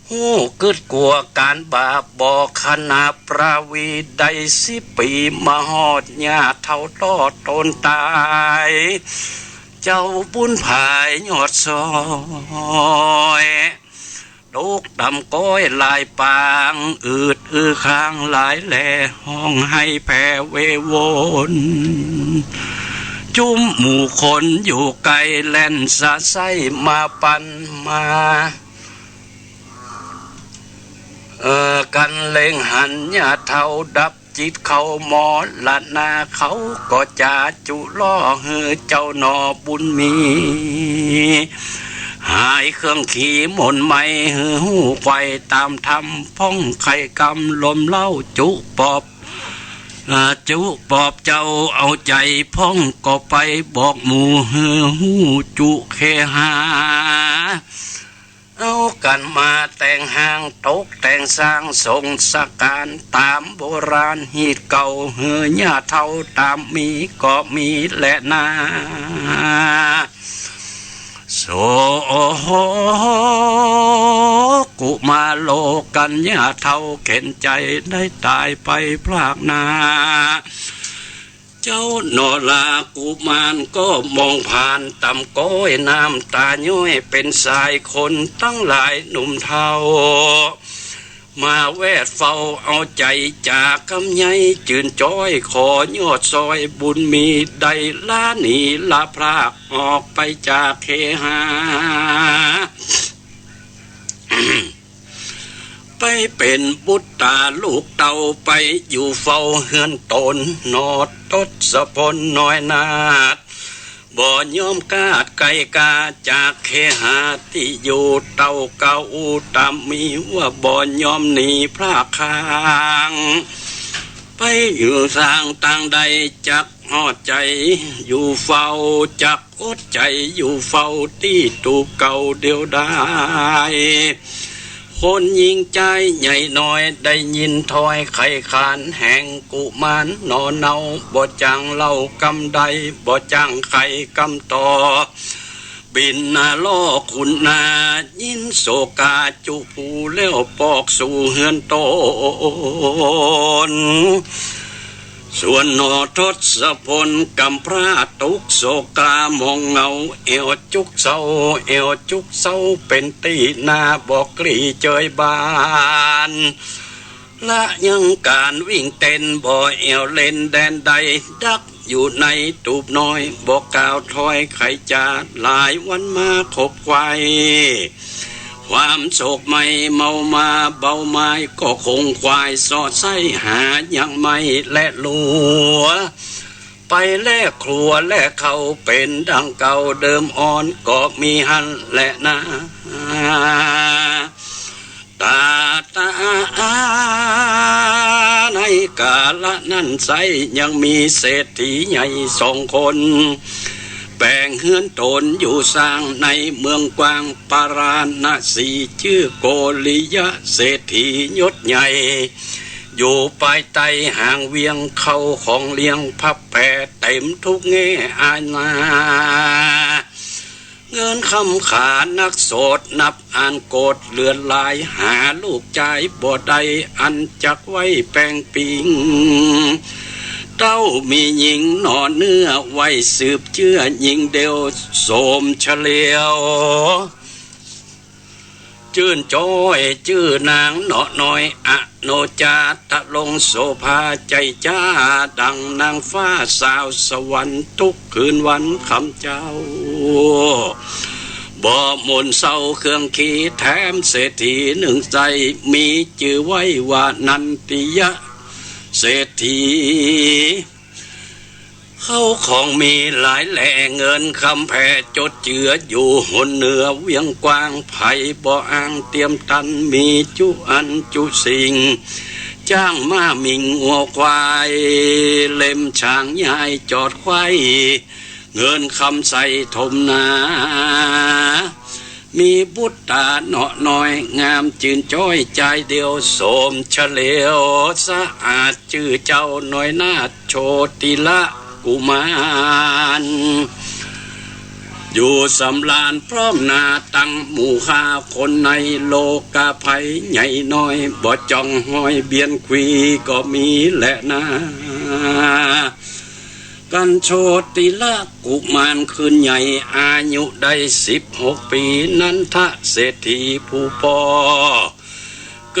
ฮู้กึ๊ดกั๋วก๋านบาปบ่ขนาประวี ได้สิบปี๋มาฮอด หญ้าเฒ่าตอดต๋นต๋าย เจ้าบุญผายยอดซอย ตุ๊กต่ำก้อยหลายปาง อืดอื้อค้างหลายแล ฮ้องไห้แผ่เววน จุ้มหมู่คนอยู่ไกล แล่นสะใส้มาปันมา เอ่อ กันเล็งหันหญ้าเฒ่าดับจิตเขามรณา เขาก็จ๋าจุล่อหื้อเจ้าหน่อบุญมี หายเครื่องขีหม่นไหม้ หื้อฮู้ไขว่ต๋ามธรรม พ่องไขกำลมเล่าจุปอบ อ่า จุปอบเจ้าเอาใจ๋พ่อง ก็ไปบอกหมู่หื้อฮู้จุเคหา เอากั๋นมาแต่งฮ้างตกแต่งสร้าง ส่งสการต๋ามโบราณฮีตเก่า หื้อหญ้าเฒ่าต๋ามมีก็มีแลนา โส กุมาโลกัญญาเฒ่าเข็ญใจ๋ได้ต๋ายไปพรากหน้า เจ้าหน่อลากุมารก็มองผ่าน ต่ำก้อยน้ำต๋าย้อย เป๋นสายคนตังหลายหนุ่มเฒ่า มาแวดเฝ้าเอาใจ๋จ๋ากำใยจื่นจ้อย ขอยอดซอยบุญมี ได้ลาหนีลาพรากออกไปจากเคหา ไปเป๋นบุตราลูกเต้า ไปอยู่เฝ้าเฮือนต๋น หน่อทศพลน้อยนาถ บ่ยอมกาดไกลกาจากเคหาตี้อยู่ เต้าเก่าต๋ามมีว่าบ่ยอมหนีพรากห่าง ไปอยู่ตางตางใดจักฮอดใจ๋อยู่เฝ้า จักอดใจ๋อยู่เฝ้าตี้ตูบเก่าเดียวดาย คนญิงจายใหญ่น้อยได้ยินถ้อยไขขานแห่งกุมารหน่อเนา บ่จั่งเล่ากำใด บ่จั่งไขกำต่อ บินหน้าล่อขุนนา ยินโศกาจุผู้แล้วปอกสู่เฮือนต๋น ส่วนหน่อทศพลกำพร้าตุ๊กโศกาหมองเหงา แอ่วจุกเศร้า แอ่วจุกเศร้าเป๋นตี้นา บ่กลี้เจยบาน ละยังก๋านวิ่งเต้น บ่แอ่วเล่นแดนใด ดักอยู่ในตูบน้อย บ่กล่าวถ้อยไขจ๋า หลายวันมาขบไขว่ ความโศกไม่เมามาเบาไม้ ก็คงควายเซาะไส้หายังไม่และลัว ไปแลกครัวแลกเข้าเป๋นดังเก่าเดิมอ่อน ก็มีหั้นแลนา ตาตา กาละนั้นไส้ยังมีเศรษฐีใหญ่สองคน แป๋งเฮือนต๋นอยู่สร้างในเมืองกว้างปาราณสี จื้อโกริยะเศรษฐียศใหญ่ อยู่ปายใต้หางเวียง เข้าของเลี้ยงพับแผ่เต๋มทุกแง่อาณา เงินคำขานักโสดนับอ่านโกดเหลือหลาย หาลูกจายบ่ได้อันจักไว้แป๋งปิง เต้ามีญิงหน่อเนื้อไว้สืบเจื้อ ญิงเดียวโสมเฉลียว จื้นจ้อยจื้อนางหน่อน้อย อโนจาตะลงโสภา ใจ๋จ๊าดั่งนางฟ้าสาวสวรรค์ ทุกคืนวันค่ำเจ๊า บ่หม่นเศร้าเคืองขี้ แถมเศรษฐีนึ่งไส้ มีจื้อไว้ว่านันทิยะเศรษฐี เข้าของมีหลายแหล่ เงินคำแผ่จดเจือ อยู่หนเหนือเวียงกว้าง ใผบ่อ้างเตียมตัน มีจุอันจุสิ่ง จ้างม้าหมิ่งงัวควาย เล่มช้างยายจอดไขว้ เงินคำใส่ถมหนา มีบุตราหน่อน้อย งามจื้นจ้อยจายเดียว โสมเฉลียวสะอาด จื้อเจ้าน้อยนาถโชติละกุมาร อยู่สำราญพร้อมหน้าตังหมู่ข้าคนใน โลกาภัยใหญ่น้อย บ่จ้องห้อยเบียนขวีก็มีแลนา กั๋นโชติละกุมารขึ้นใหญ่ อายุได้สิบหกปี๋ นันทะเศรษฐีผู้ป้อ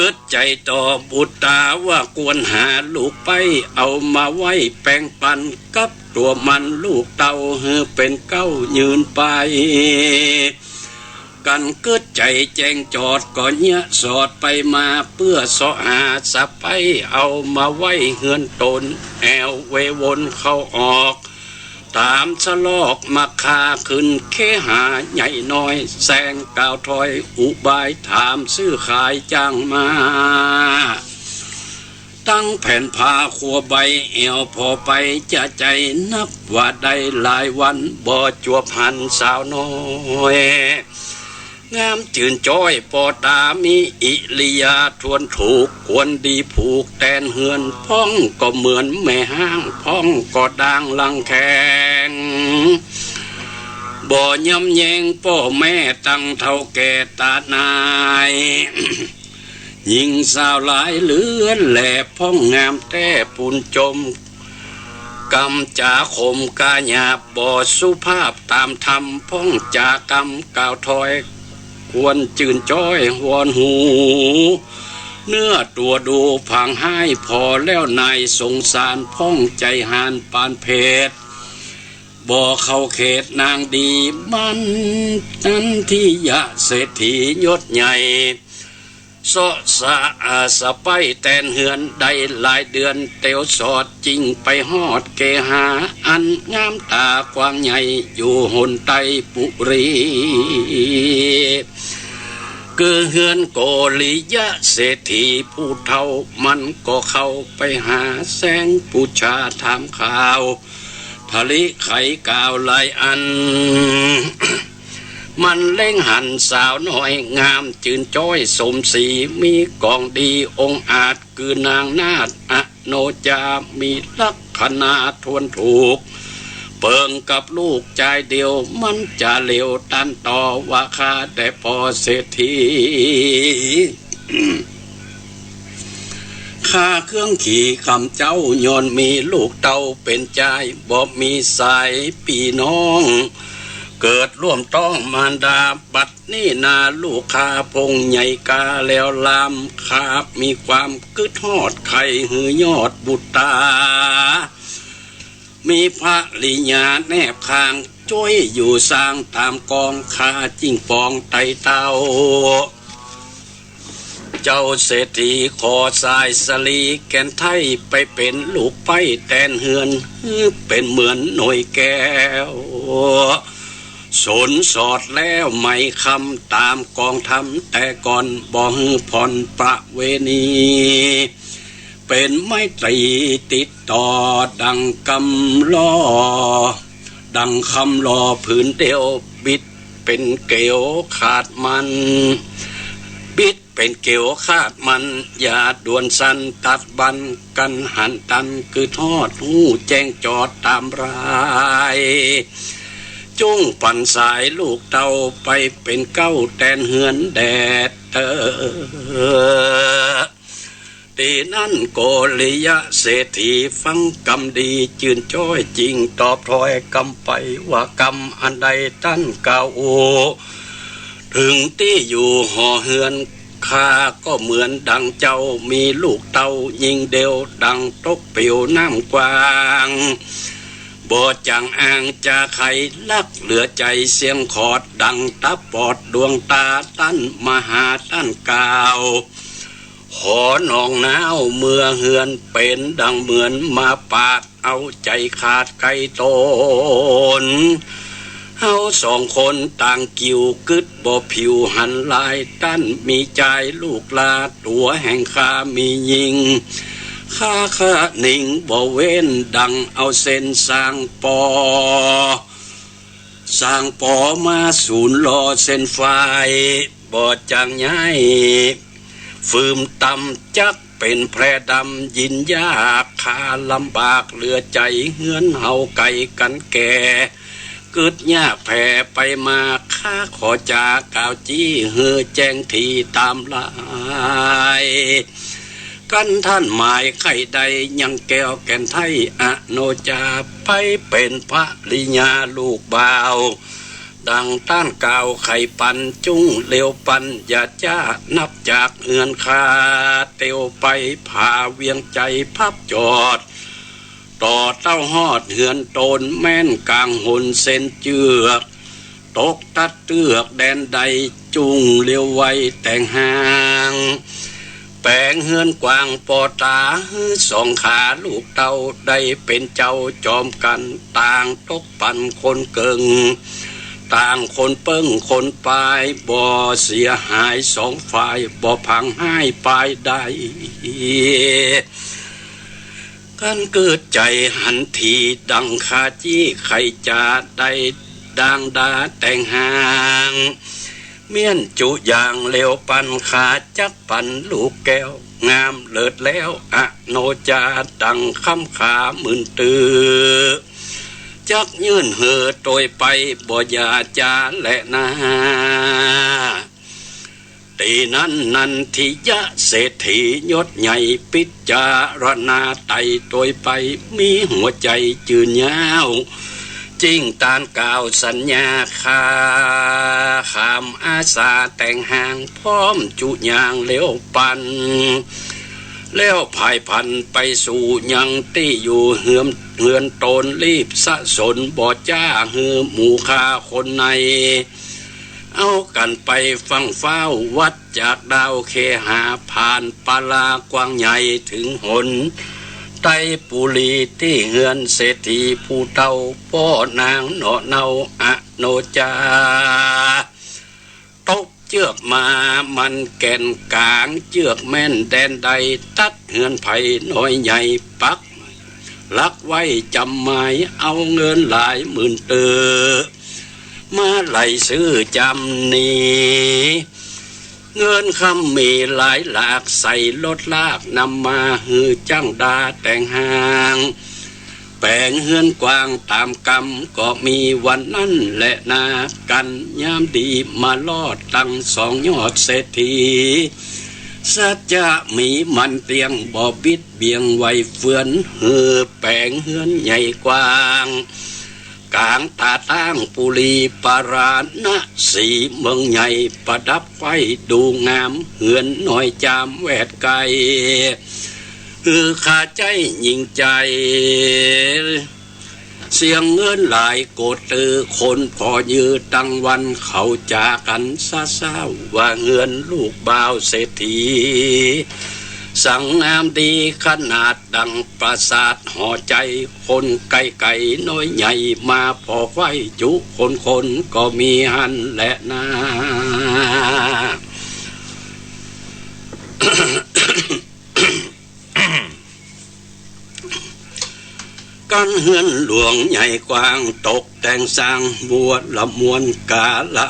กึ๊ดใจ๋ต่อบุตราว่าควรหาลูกใป๊ เอามาไว้แป๋งปันกับตั๋วมันลูกเต้า หื้อเป๋นเก๊ายืนไป กั๋นกึ๊ดใจ๋แจ้งจอดก็เยียะสอดไปมา เปื้อเซาะหาสะใป๊ เอามาไว้เฮือนต๋น แอ่วเววนเข้าออก ต๋ามสะลอกมาคา ขึ้นเคหาใหญ่น้อย แซงกล่าวถ้อยอุบาย ถามซื้อขายจ้างมา ตังแผ่นผ้าคัวใบ แอ่วผ่อไปจะใจ๋ นับว่าได้หลายวัน บ่จวบหันสาวน้อย งามจื้นจ้อยป้อต๋า มีอิริยาทวนถูก ควรดีผูกแตนเฮือน พ่องก็เหมือนแม่ฮ้าง พ่องก็ดางหลังแข็ง บ่ยำแยงป้อแม่ตังเฒ่าแก่ต๋านาย ญิงสาวหลายเหลือแล พ่องงามแต๊ปูนจม กำจ๋าขมก้าหยาบ บ่สุภาพต๋ามธรรม พ่องจ๋ากำกล่าวถ้อย ควรจื้นจ้อยวอนหู เนื้อตั๋วดูผางฮ้าย ผ่อแล้วนายสงสาร พ่องใจ๋ฮ้านปานเพชร บ่เข้าเขตนางดี มันนันทิยะเศรษฐียศใหญ่ เซาะสะอาสะใป๊แตนเฮือน ได้หลายเดือนเตียวสอด จึงไปฮอดเคหา อันงามต๋ากว้างใหญ่ อยู่หนไตปุรี คือเฮือนโกริยะเศรษฐีผู้เฒ่า มันก็เข้าไปหา แสงปู๋จาถามข่าว ถลิไขกล่าวหลายอัน มันเล็งหันสาวน้อย งามจื้นจ้อยสมศรี มีของดีองอาจ คือนางนาถอโนจา มีลักขณาทวนถูก เปิงกับลูกจายเดียว มันจะเหลวตันต่อ ว่าข้าแต่ป้อเศรษฐี ข้าเคืองขี่กำเจ้า ย้อนมีลูกเต้าเป๋นจาย บ่มีสายปี้น้อง เกิดร่วมต๊องมารดา บัดนี้นาลูกข้าพ่งใหญ่กาแล้วลาม ข้ามีความกึ๊ดฮอด ใค่หื้อยอดบุตรา มีภริยาแนบข้าง จ้วยอยู่สร้างต๋ามกอง ข้าจึงปองไต่เต้า เจ้าเศรษฐีขอสายสะหลีแก่นไท้ ไปเป๋นลูกใป๊แตนเฮือน หื้อเป๋นเหมือนหน่วยแก้ว สนสอดแล้วไหมคำ ต๋ามกองธรรมแต่ก่อน บ่หื้อผ่อนประเวณี เป๋นไม้ตรีติดต่อดั่งกำล้อ ดั่งกำล้อผืนเดียว บิดเป๋นเกลียวขาดมัน บิดเป๋นเกลียวขาดมัน อย่าด่วนสั้นตัดบั้น กั๋นหันตันกึ๊ดฮอด ฮู้แจ้งจอดต๋ามราย จุ่งปันสายลูกเต้า ไปเป๋นเก๊าแตนเฮือนแดดเตอ ตี้นั้นโกริยะเศรษฐีฟังกำดีจื้นจ้อย จึ่งตอบถ้อยกำไปว่า กำอันใดต้านกล่าวอู้ เถิงตี้อยู่หอเฮือนข้าก็เหมือนดั่งเจ้า มีลูกเต้าญิงเดียวดั่งตกปิ๋วน้ำกว้าง บ่จั่งอ้างจาใค่ ลักเหลือใจ๋เสี้ยงขอด ดั่งต๋าบอดดวงต๋า ต้านมหาต้านกล่าว ขอน้องนาวเมือเฮือน เป๋นดั่งเหมือนหมาปาด เอาใจ๋ขาดไกลต๋น เฮาสองคนต่างกิ่ว กึ๊ดบ่ผิวหันลาย ต้านมีจายลูกหล้า ตั๋วแห่งข้ามีญิง ข้าคะนิงบ่เว้น ดั่งเอาเส้นสร้างปอ สร้างปอมาสูนรอเส้นฝ่าย บ่จั่งย้าย ฟืมต่ำจักเป๋นแพร่ดำ ยินยากข้าลำบากเหลือใจ๋ เฮือนเฮาไก๋กั๋นแก่ กึ๊ดยากแผ่ไปมา ข้าขอจากล่าวจี้ หื้อแจ้งถี่ต๋ามลาย กั๋นท่านหมายใค่ได้ ยังแก้วแก่นไท้อโนจา ไปเป๋นภริยาลูกบ่าว ดั่งต้านกล่าวใค่ปัน จุ่งเลียวปัน อย่าจ๊านับจากเฮือนข้า เตียวไปผาเวียงใจ๋พับจอด ต่อเต้าฮอดเฮือนต๋น แม่นก๋างหนเส้นเจื้อก ตกตัดเตื้อกแดนใด จุ่งเลียวไวแตงห่าง แป๋งเฮือนกว้างปอต๋า หื้อสองขาลูกเต้า ได้เป๋นเจ้าจอมกั๋น ต่างตกปั๋นคนเกิ่ง ต่างคนเปิ้งคนปาย บ่เสียหายสองฝ่าย บ่พังฮ้ายปายใด กั๋นกึ๊ดใจ๋หันถี่ ดั่งข้าจี้ใค่จะได้ ด่างดาแตงห่าง เมี้ยนจุอย่างเลียวปัน ข้าจักปันลูกแก้ว งามเลิศแล้วอโนจา ดั่งคำขาหมื่นตื้อ จักยื่นหื้อตวยไป บ่อย่าจาแลนา ตี้นั้นนันทิยะเศรษฐียศใหญ่ ปิจารณาไต่ตวยไป มีหัวใจ๋จื้นย้าว จึ่งตานกล่าวสัญญา ข้าขามอาสาแตงห่าง พร้อมจุอย่างเลียวปัน แล้วผายผันไปสู่ยังตี้อยู่เฮือน เฮือนต๋น รีบสะสนบ่จ้า หื้อหมู่ข้าคนใน เอากั๋นไปฟั่งฟ้าว วัดจากดาวเคหา ผ่านปารากว้างใหญ่ เถิงหนไตรปุรี ตี้เฮือนเศรษฐีผู้เฒ่า ป้อนางหน่อเนาอโนจา ตบเจื้อกมามันแก่นก๋าง เจื้อกแม่นแดนใด ตัดเฮือนไผน้อยใหญ่ ปักหลักไว้จ๋ำหมาย เอาเงินหลายหมื่นตื้อ มาไล่ซื้อจ๋ำนี้ เงินคำมีหลายหลาก ใส่รถลากนำมา หื้อจ้างดาแตงห่าง แป๋งเฮือนกว้างต๋ามกำ ก็มีวันนั้นแลนา กั๋นยามดีมาลอด ตังสองยอดเศรษฐี สัจจะมีมั่นเตี้ยง บ่บิดเบี่ยงไหวเฟือน หื้อแป๋งเฮือนใหญ่กว้าง ก๋างต๋าตั้งปุรีปาราณสี เมืองใหญ่ประดับไว้ดูงาม เฮือนน้อยจามแวดไก๋ หื้อข้าใจ๊หญิงใจ๋ เสียเงินหลายโกดตื้อ คนผ่อยื้อตังวัน เขาจ๋ากั๋นซะเศร้า ว่าเฮือนลูกบ่าวเศรษฐี สังงามดีขนาดดั่งปราสาทหอใจ๋ คนไก๋ๆน้อยใหญ่ มาผ่อไฟจุคนๆ ก็มีหั้นแลนา อันเฮือนหลวงใหญ่กว้าง ตกแต่งสร้างบัวละมวล กาละ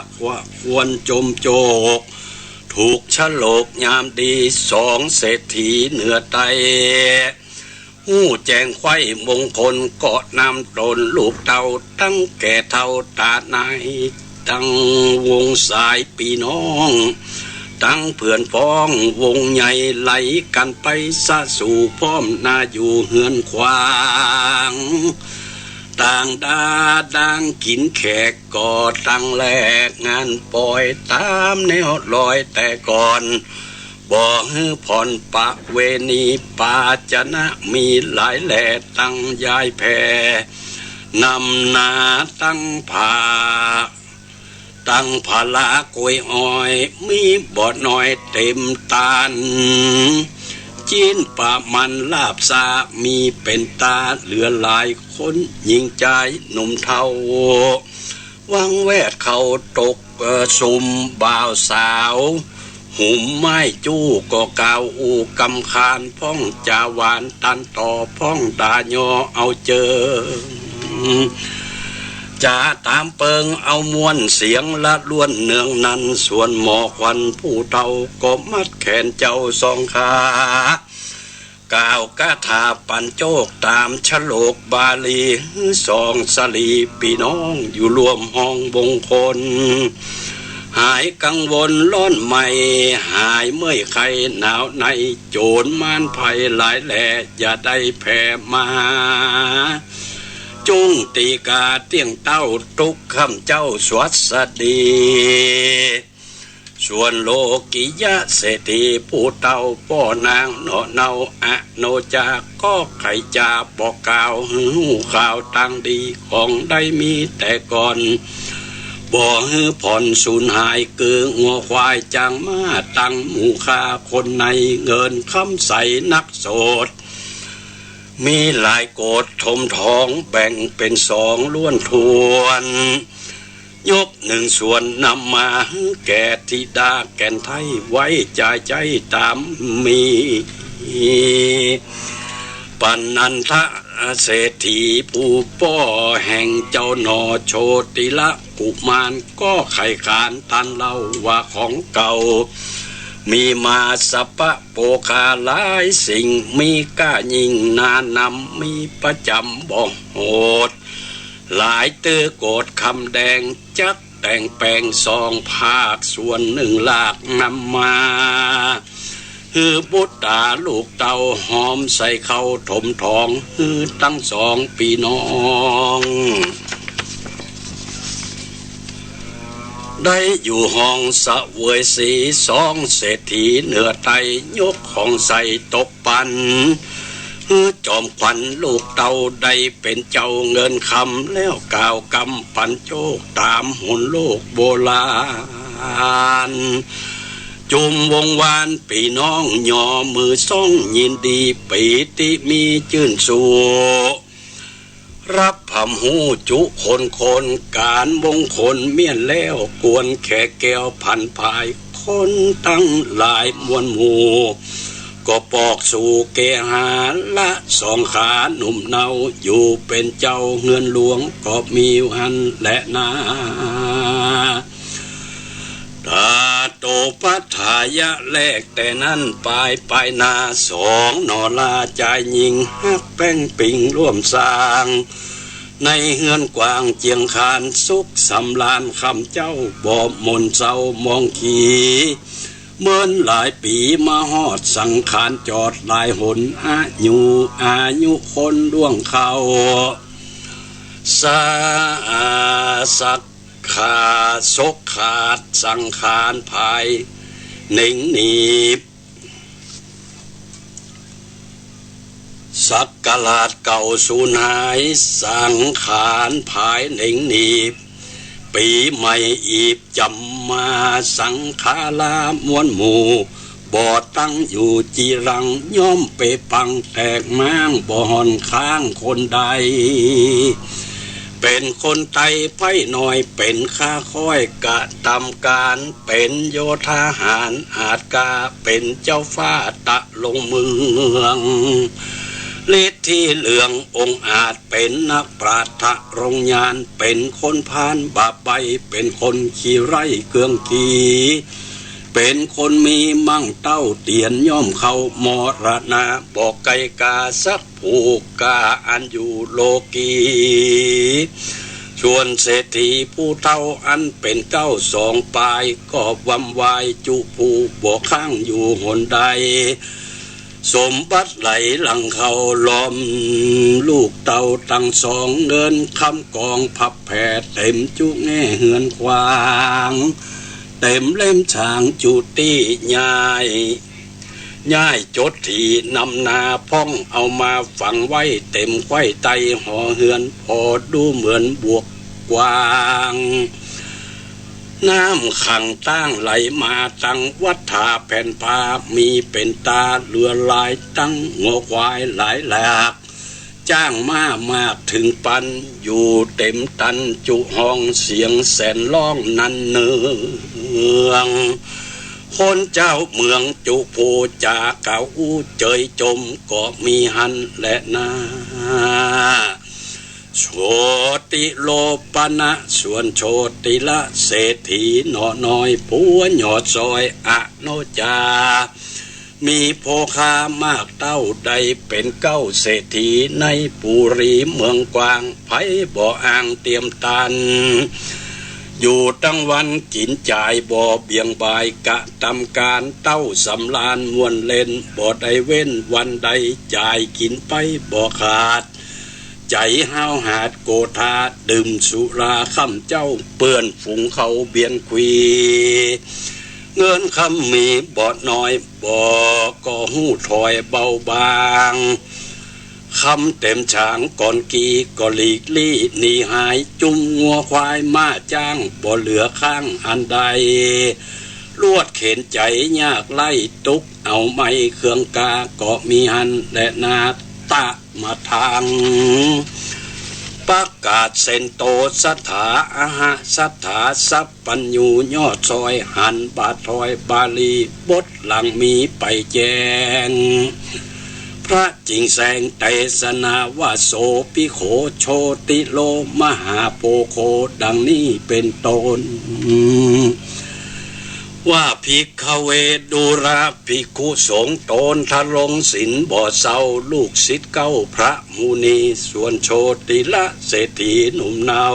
ควรจมโจก ถูกฉลกยามดี สองเศรษฐีเหนือใต้ ฮู้แจ้งไขว้มงคล เกาะนำตนลูกเต้า ตึงแก่เฒ่าต๋าใน ตึงวงสายปี้น้อง ตึงเปื้อนพ้องวงใหญ่ ไหลกั๋นไปสะสู่ พร้อมหน้าอยู่เฮือนขวาง ต่างด้าดังกิ๋นแขก ก่อตั้งแลกงานปอย ต๋ามแนวรอยแต่ก่อน บ่หื้อผ่อนประเวณี ปาชนะมีหลายแล ตึงย้ายแผ่ นำหน้าตึงผา ตึงผลาก๋วยอ้อย มีบ่น้อยเต๋มตาน จิ๊นปลามันลาบซา มีเป๋นต๋าเหลือหลาย คนหญิงจายหนุ่มเฒ่า วังแวดเขาตก เอ่อ สุมบ่าวสาว หุมไม้จู้ก็กล่าวอู้กำคาน พ่องจ๋าหวานตันต่อ พ่องด่าย่อเอาเจิง จ๋าต๋ามเปิงเอาม่วน เสียงละล้วนเนืองนัน ส่วนหมอขวัญผู้เฒ่า ก็มัดแขนเจ้าสองขา กล่าวคาถาปั๋นโจค ต๋ามฉลกบาลี หื้อสองสะหลีปี้น้อง อยู่ร่วมห้องมงคล หายกังวลร้อนไหม้ หายเมื่อยไข้หนาวใน โจรมารภัยหลายแล อย่าได้แผ่มา จุ่งตีก๋าเตี้ยงเต้า ตุ๊กข้ำเจ้าสวัสดี ส่วนโลกิยะเศรษฐีผู้เฒ่า ป้อนางหน่อเนาอโนจา ก็ใค่จ๋าบอกกล่าวหื้อฮู้ข่าวตางดี ของได้มีแต่ก่อน บ่หื้อผ่อนสูญหาย คืองัวควายจ้างม้า ตึงหมูข้าคนใน เงินคำใสนักโสด มีหลายโกฏถมถอง แบ่งเป๋นสองล้วนถ้วน ยกหนึ่งส่วนนำมาหื้อแก่ธิดาแก่นไท้ ไว้จ่ายใจ๊ต๋ามมี ปัณณันทะเศรษฐีผู้ป้อแห่งเจ้าหน่อ โชติละกุมารก็ใค่ขานตันเล่าว่า ของเก่ามีมาสัพพะโภคาหลายสิ่ง มีก้ายิ่งหนานำ มีประจ๋ำบ่โหด หลายเตื้อโกฏคำแดง จักแต่งแป๋งสองภาค ส่วนนึ่งลากนำมา หื้อบุตราลูกเต้า หอมใส่เข้าถมถอง หื้อตึงสองปี้น้อง ได้อยู่ห้องเสวยสี สองเศรษฐีเหนือใต้ ยกของใส่ตบปัน หื้อจอมขวัญลูกเต้า ได้เป๋นเจ้าเงินคำ แล้วกล่าวกำปั๋นโจค ต๋ามหนโลกโบราณ จุมวงวานปี้น้อง ย่อมือซ้องยินดี ปีติมีจื้นสู่ รับผำฮู้จุคนคน ก๋านมงคลเมี้ยนแล้ว ควรแขกแก้วผันผาย คนตังหลายมวลหมู่ ก็ปอกสู่เกหา ละสองขาหนุ่มเนา อยู่เป๋นเจ้าเฮือนหลวง ก็มีหั้นแลนา ตาโตปัฏฐายะแล แต่นั้นปายไปนา สองหน่อลาจายญิง ฮักแป้งปิงร่วมสร้าง ในเฮือนกว้างเจียงคาน สุขสำราญคำเจ้า บ่หม่นเศร้ามองขี เมินหลายปี๋มาฮอด สังขารจอดหลายหน อายุ อายุคนล่วงเข้า สา สัก ขาดสกขาด สังขารผายเหน็งหนีบ ศักราชเก่าสูญหาย สังขารผายเหน็งหนีบ ปี๋ใหม่อีบจ๋ำมา สังขาราม้วนหมู่ บ่ตั้งอยู่จีรัง ย่อมเปปังแตกม้าง บ่ห่อนค้างคนใด เป๋นคนไต้ไพร่น้อย เป๋นข้าค้อยกระตำก๋าน เป๋นโยธาหารอาจกล้า เป๋นเจ้าฟ้าตะลงเมือง ฤทธิเหลืององอาจ เป๋นนักปราชญ์ทะรงญาณ เป๋นคนพาลบาปใบ้ เป๋นคนขี้ไร้เกื้องกี เป๋นคนมีมั่งเต้าเตียน ย่อมเข้ามรณะ บ่ไกลกาสักผู้กล้าอันอยู่โลกี ส่วนเศรษฐีผู้เฒ่าอันเป๋นเก๊าสองปาย ก็วำวายจุผู้บ่ค้างอยู่หนใด สมบัติไหลหลั่งเข้าล้อมลูกเต้าตังสอง เงินคำกองพับแผ่เต๋มจุแง่เฮือนควาง เต๋มเล่มฉางจุตี้ย้าย ย้ายจดถี่นำนาพ่อง เอามาฝังไว้เต๋มไขว้ไต้หอเฮือน ผ่อดูเหมือนบวกกว้าง น้ำขังตั้งไหลมาตังวัฏฏาแผ่นฟ้า มีเป๋นต๋าเหลือหลายตังงัวควายหลายหลาก จ๊างม้ามากเถิงปัน อยู่เต๋มตันจุฮ้อง เสียงแสนฮ้องนันเนือง คนเจ้าเมืองจุผู้จ๋ากล่าวอู้เจยจม ก็มีหั้นแลนา โชติโลปนะ ส่วนโชติละเศรษฐีหนอน้อย ผัวยอดซอยอโนจา มีโภคามากเต้า ได้เป๋นเก๊าเศรษฐีในปุรีเมืองกว้าง ใผบ่อ่างเตียมตาน อยู่ตังวันกิ๋นจ่าย บ่เบี่ยงบ่ายกระตำก๋าน เต้าสำราญม่วนเล่น บ่ได้เว้นวันใด จ่ายกิ๋นไปบ่ขาด ใจ๋ห้าวหาดโกธา ดื่มสุราค่ำเจ๊า เปื้อนฝูงเขาเบียนคุย เงินคำมีบ่น้อย บ่ก็ฮู้ถอยเบาบาง คำเต๋มฉางก่อนกี้ ก็หลีกลี้หนีหาย จุมงัวควายม้าจ๊าง บ่เหลือค้างอันใด ลวดเข็ญใจ๋ยากไร้ตุ๊กข์ เอาไม้เคืองกา ก็มีหั้นแลนา ตะมะทัง ประกาศเสนโต สัตถา อหสัตถา สัพพัญญู ยอดซอย หันบาทอย บาลีบทหลังมีไปแจ้ง พระจิ่งแสงเตสนาว่า โสภิโข โชติโล มหาโภโค ดังนี้เป๋นต้น ว่า ภิกขเว ดูราภิกขุสงฆ์ ต๋นทรงศีลบ่เซา ลูกศิษย์เก๊าพระมุนี ส่วนโชติละเศรษฐีหนุ่มเนา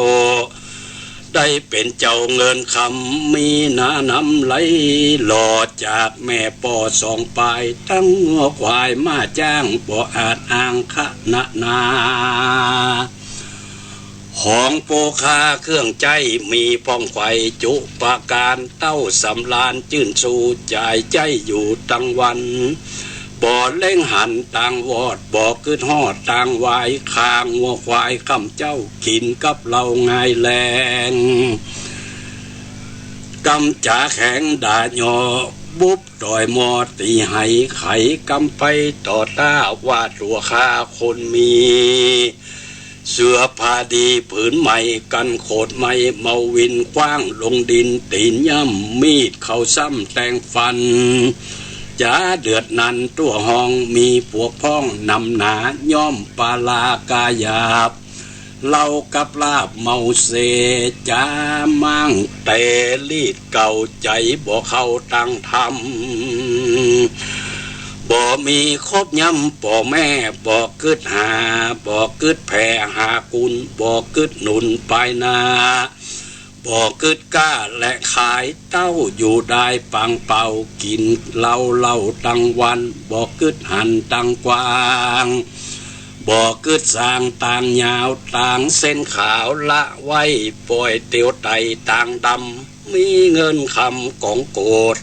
ได้เป๋นเจ้าเงินคำ มีหนานำไหลหล่อ จากแม่ป้อสองปาย ตังงัวควายม้าจ๊าง บ่อาจอ้างขนานา ของโภคาเครื่องใจ๊ มีพ่องไขว่จุประก๋าน เต้าสำราญจื้นชู จ่ายใจ๊อยู่ตังวัน บ่เล็งหันตางวอด บ่กึ๊ดฮอดตางวาย ฆ่างัวควายค่ำเจ๊า กิ๋นกับเฮาง่ายแลง กำจ๋าแข็งด่าหย่อ บุบต่อยหม้อตี๋ไห ไขกำไปต่อต้า ว่าตั๋วข้าคนมี เสื้อผ้าดีผืนใหม่ กั๋นโขดไหม้เมาวิน คว้างลงดินตี๋นย่ำ มีดเข้าซ้ำแตงฟัน จ๋าเดือดนั้นตั๋วฮ้อง มีปวกพ้องนำหนา ย่อมปาลากาหยาบ เหล้ากับลาบเมาเส จ๋าม้างแต่ลีดเก่า ใจ๋บ่เข้าตังธรรม บ่มีครบย้ำป้อแม่ บ่กึ๊ดหา บ่กึ๊ดแผ่หากุล บ่กึ๊ดหนุนปายหน้า บ่กึ๊ดก๊าและขาย เต้าอยู่ได้ปางเป่า กิ๋นเหล้าเหล้าตังวัน บ่กึ๊ดหันตังกว้าง บ่กึ๊ดสร้างตางยาว ตางเส้นขาวละไว้ ป้อยเตียวไต่ตางดำ มีเงินคำก๋องโกด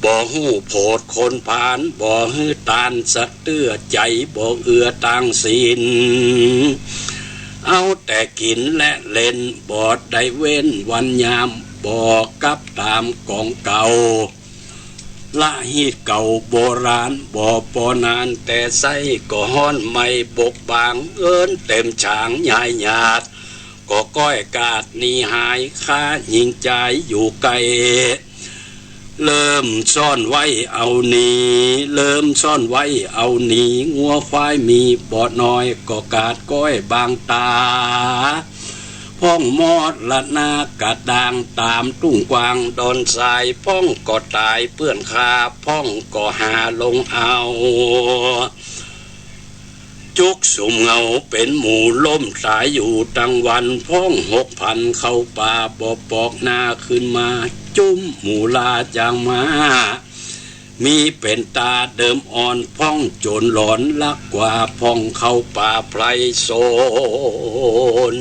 บ่ฮู้โผดคนพาล บ่หื้อตานสักเตื้อ ใจ๋บ่เอือตางศีล เอาแต่กิ๋นและเล่น บ่ได้เว้นวันยาม บ่กลับต๋ามก๋องเก่า ละฮีตเก่าโบราณ บ่ปอนานแต่ใส้ ก็ฮ้อนไหม้บกบาง เอิ้นเต๋มฉางย้ายหยาด ก็ก้อยกาดหนีหาย ฆ่าหญิงจายอยู่ไกล เริ่มซ่อนไว้เอาหนี เริ่มซ่อนไว้เอาหนี งัวควายมีบ่น้อย ก็กาดก้อยบางต๋า พ่องมรณะกะดางต๋ามทุ่งกว้างดอนทราย พ่องก็ต๋ายเปื้อนครา พ่องก็หาลงเอา จุกสุมเหงาเป๋นหมู่ ล้มต๋ายอยู่ตังวัน พ่องหกพันเข้าป่า บ่ปอกหน้าคืนมา จุ้มหมู่ลาจางมา มีเป๋นต๋าเดิมอ่อน พ่องโจรหลอนลักกว่า พ่องเข้าป่าไพรสน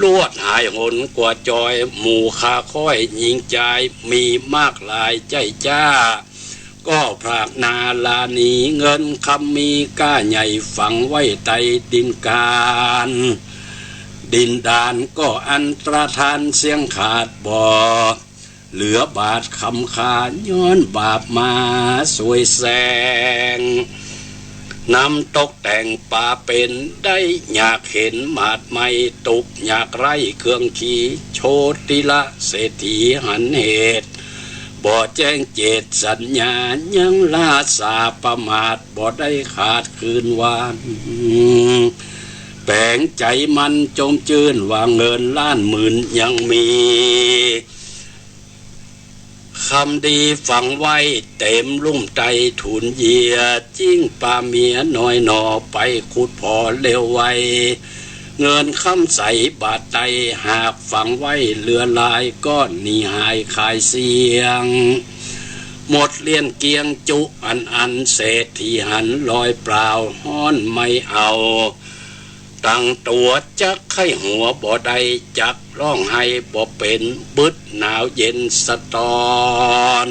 ลวดหายหนกว่าจอย หมู่ข้าค้อยญิงจาย มีมากหลายใจ้จ้า ก็ผลากหน้าลาหนี เงินคำมีก้าใหญ่ ฝังไว้ใต้ดินกาน ดินดานก็อันตรธานเสี้ยงขาด บ่เหลือบาทคำคา ย้อนบาปมาสวยแสง นำตกแต่งป่าเป๋น ได้อยากเห็นหมาดไม้ ตุบอยากไร้เครื่องขี โชติละเศรษฐีหันเหตุ บ่แจ้งเจตสัญญา ยังล่าสาประมาท บ่ได้ขาดคืนวัน แป๋งใจ๋มันจมจื้น ว่าเงินล้านหมื่นยังมี คำดีฝังไว้เต๋มลุ่มใต้ถุนเยีย จิ้งปาเมียน้อยหน่อ ไปขุดผ่อเร็วไว เงินคำใสบาทใต้ หากฝังไว้เหลือหลาย ก็หนีหายขายเสี้ยง หมดเลี้ยนเกลี้ยงจุอันอัน เศรษฐีหันลอยเปล่า ฮ้อนไม่เอา ตั้งตั๋วจักไข้หัวบ่ได้ จักฮ้องไห้บ่เป๋น บึดหนาวเย็นสะต้อน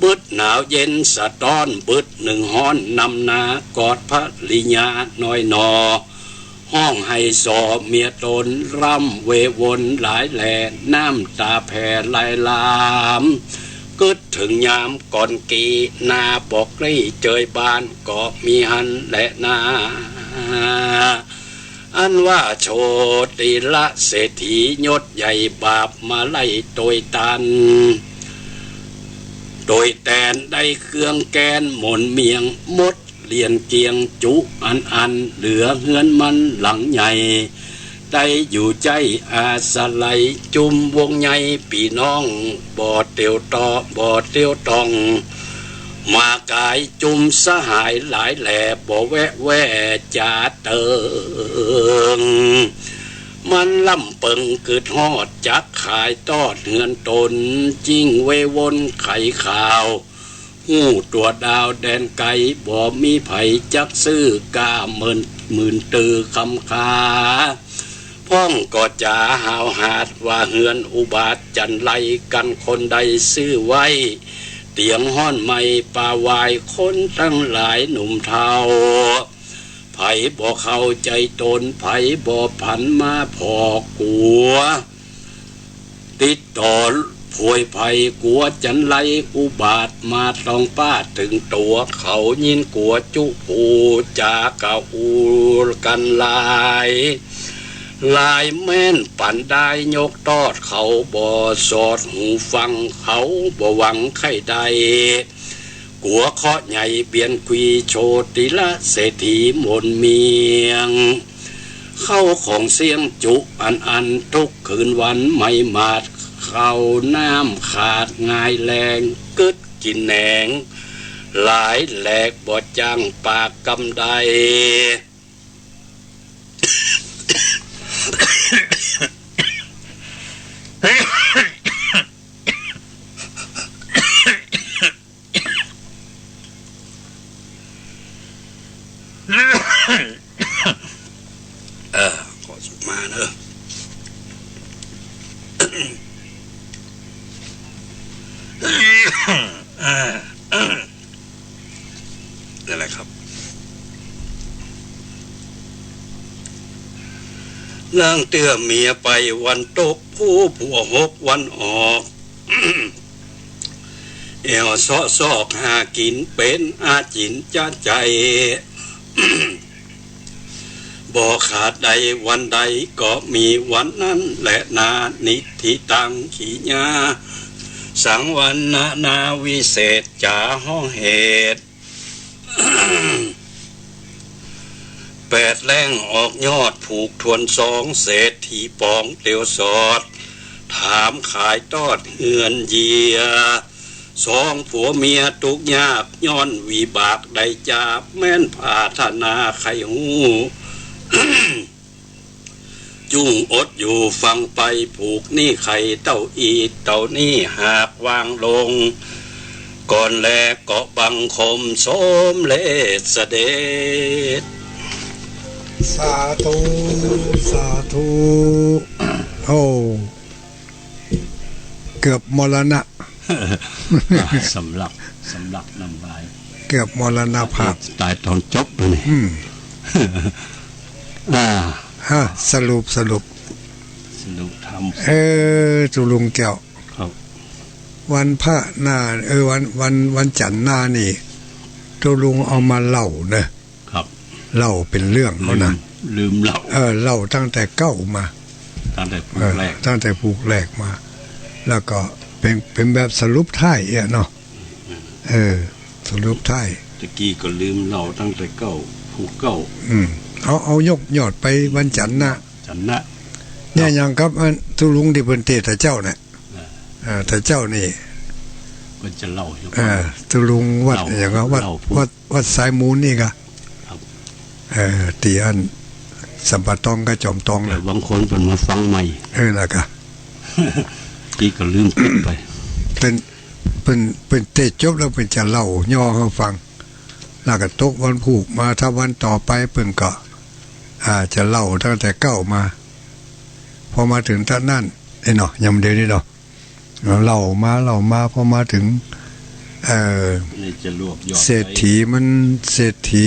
บึดหนาวเย็นสะต้อน บึดนึ่งฮ้อนนำหน้า กอดภริยาน้อยหน่อ ฮ้องไห้ส่อเมียต๋น ร่ำเววนหลายแล น้ำต๋าแผ่ไหลหลาม กึ๊ดเถิงยามก่อนกี้ หน้าบ่กลี้เจยบาน ก็มีหั้นแลนา อันว่าโชติละเศรษฐียศใหญ่ บาปมาไล่ตวยตัน ตวยแตนได้เครื่องแกนหมนเมียง หมดเลี้ยนเกลี้ยงจุอันอัน เหลือเฮือนมันหลังใหญ่ ได้อยู่ใจ๊อาศัย จุมวงใหญ่ปี้น้อง บ่เตียวต่อ บ่เตียวต้อง มากายจุมสหายหลายแล บ่แวะแว่จ๋าเติง มันล่ำเปิงกึ๊ดฮอด จักขายตอดเฮือนต๋น จิ้งเววนไขข่าว ฮู้ตั๋วดาวแดนไก๋ บ่มีใผจักซื้อ ก้าหมื่น หมื่นตื้อคำคา พ่องก็จ๋าหาวหาด ว่าเฮือนอุบาทจั๋นไร กั๋นคนใดซื้อไว้ เตียงฮ้อนไหม้ป่าหวาย คนตังหลายหนุ่มเฒ่า ใผบ่เข้าใจ๋ต๋น ใผบ่ผันมาผ่อกั๋ว ติดต่อผวยภัยกั๋วจั๋นไร อุบาทมาต้องป้าเถิงตั๋ว เขายินกั๋วจุผู้จ๋ากะอู้กั๋นหลาย หลายแม่นปันได้ยกตอด เขาบ่สอดหูฟัง เขาบ่หวังใค่ได้ กั๋วเคราะห์ใหญ่เบียนขวี โชติละเศรษฐีหมนเมียง เข้าของเสี้ยงจุอันอัน ทุกคืนวันไม่หมาด เข้าน้ำขาดง่ายแลง กึ๊ดกิ๋นแหนง หลายแหลกบ่จั้งปากกำใด เออ ขอสุขมาเนอะ นั่นแหละครับ ล่างเตื้อเมียไปวันตก ผู้ผัวหกวันออก แอ่วเซาะซอกหากิ๋น เป๋นอาจิ๋นจ๊ะใจ๋ บ่ขาดใดวันใด ก็มีวันนั้นแลนา นิทธิตัง ขีญา สังวรรณนาวิเศษจ๋าฮ้องเหตุ แปดแหล่งออกยอดผูกถ้วนสอง เศรษฐีป๋องเตียวสอด ถามขายตอดเฮือนเยีย สองผัวเมียตุ๊กข์ยากย้อนวิบากได้จาบ แม้นปรารถนาใค่ฮู้ จุ่งอดอยู่ฟังไป ผูกหนี้ใค่เต้าอี้เต้านี้ หากวางลงก่อนแลก็บังคมสมเร็จเสด็จ สาธุ สาธุ โอ้ เกือบมรณะ อ่า สำลัก สำลักน้ำลาย เกือบมรณภาพ ตายต๋อนจบเลยนี่ อืม อ่า ฮะ สรุป สรุป สรุปธรรม เออ ตุ๊ลุงแก้ว ครับ วันพระหน้า เออ วัน วัน วันจันทร์หน้านี่ ตุ๊ลุงเอามาเล่าเนอะ ครับ เล่าเป๋นเรื่องเขานะ ลืม ลืมเล่า เออ เล่าตั้งแต่เก๊ามา ตั้งแต่ผูกแรก เออ ตั้งแต่ผูกแรกมา แล้วก็เป๋น เป๋นแบบสรุปท้ายอะเนาะ เออ สรุปท้าย ตะกี้ก็ลืมเล่าตั้งแต่เก๊า ผูกเก๊า อืม เอา เอายกยอดไปวันจันทร์หน้า จันทร์หน้า เนี่ย ครับ อย่างกับอันตุ๊ลุงตี้เปิ้นเตสน์แต่เจ๊าเนี่ย อ่า อ่า แต่เจ๊านี่ เปิ้นจะเล่าอยู่ อ่า ตุ๊ลุงวัด เล่า อย่างก็วัด เล่าผูก วัด วัดสายมูลนี่กะ ครับ เออ ตี้อันสัมปะตองกับจอมตอง แต่ นะ บางคนเปิ้นมาฟังใหม่ เออ แล้วกะ ตี้ก็ลืมปิ๊กไป เปิ้น เปิ้น เปิ้นเตสน์จบแล้วเปิ้นจะเล่าย่อหื้อฟัง แล้วก็ตกวันผูกมา ถ้าวันต่อไปเปิ้นก็ อ่า จะเล่าตั้งแต่เก๊ามา พอมาเถิงต้านนั้น เอ้ยเนาะ ยามเดียวนี้เนาะ เล่ามา เล่ามา พอมาเถิง เอ่อ นี่จะรวบยอด เศรษฐีมัน เศรษฐี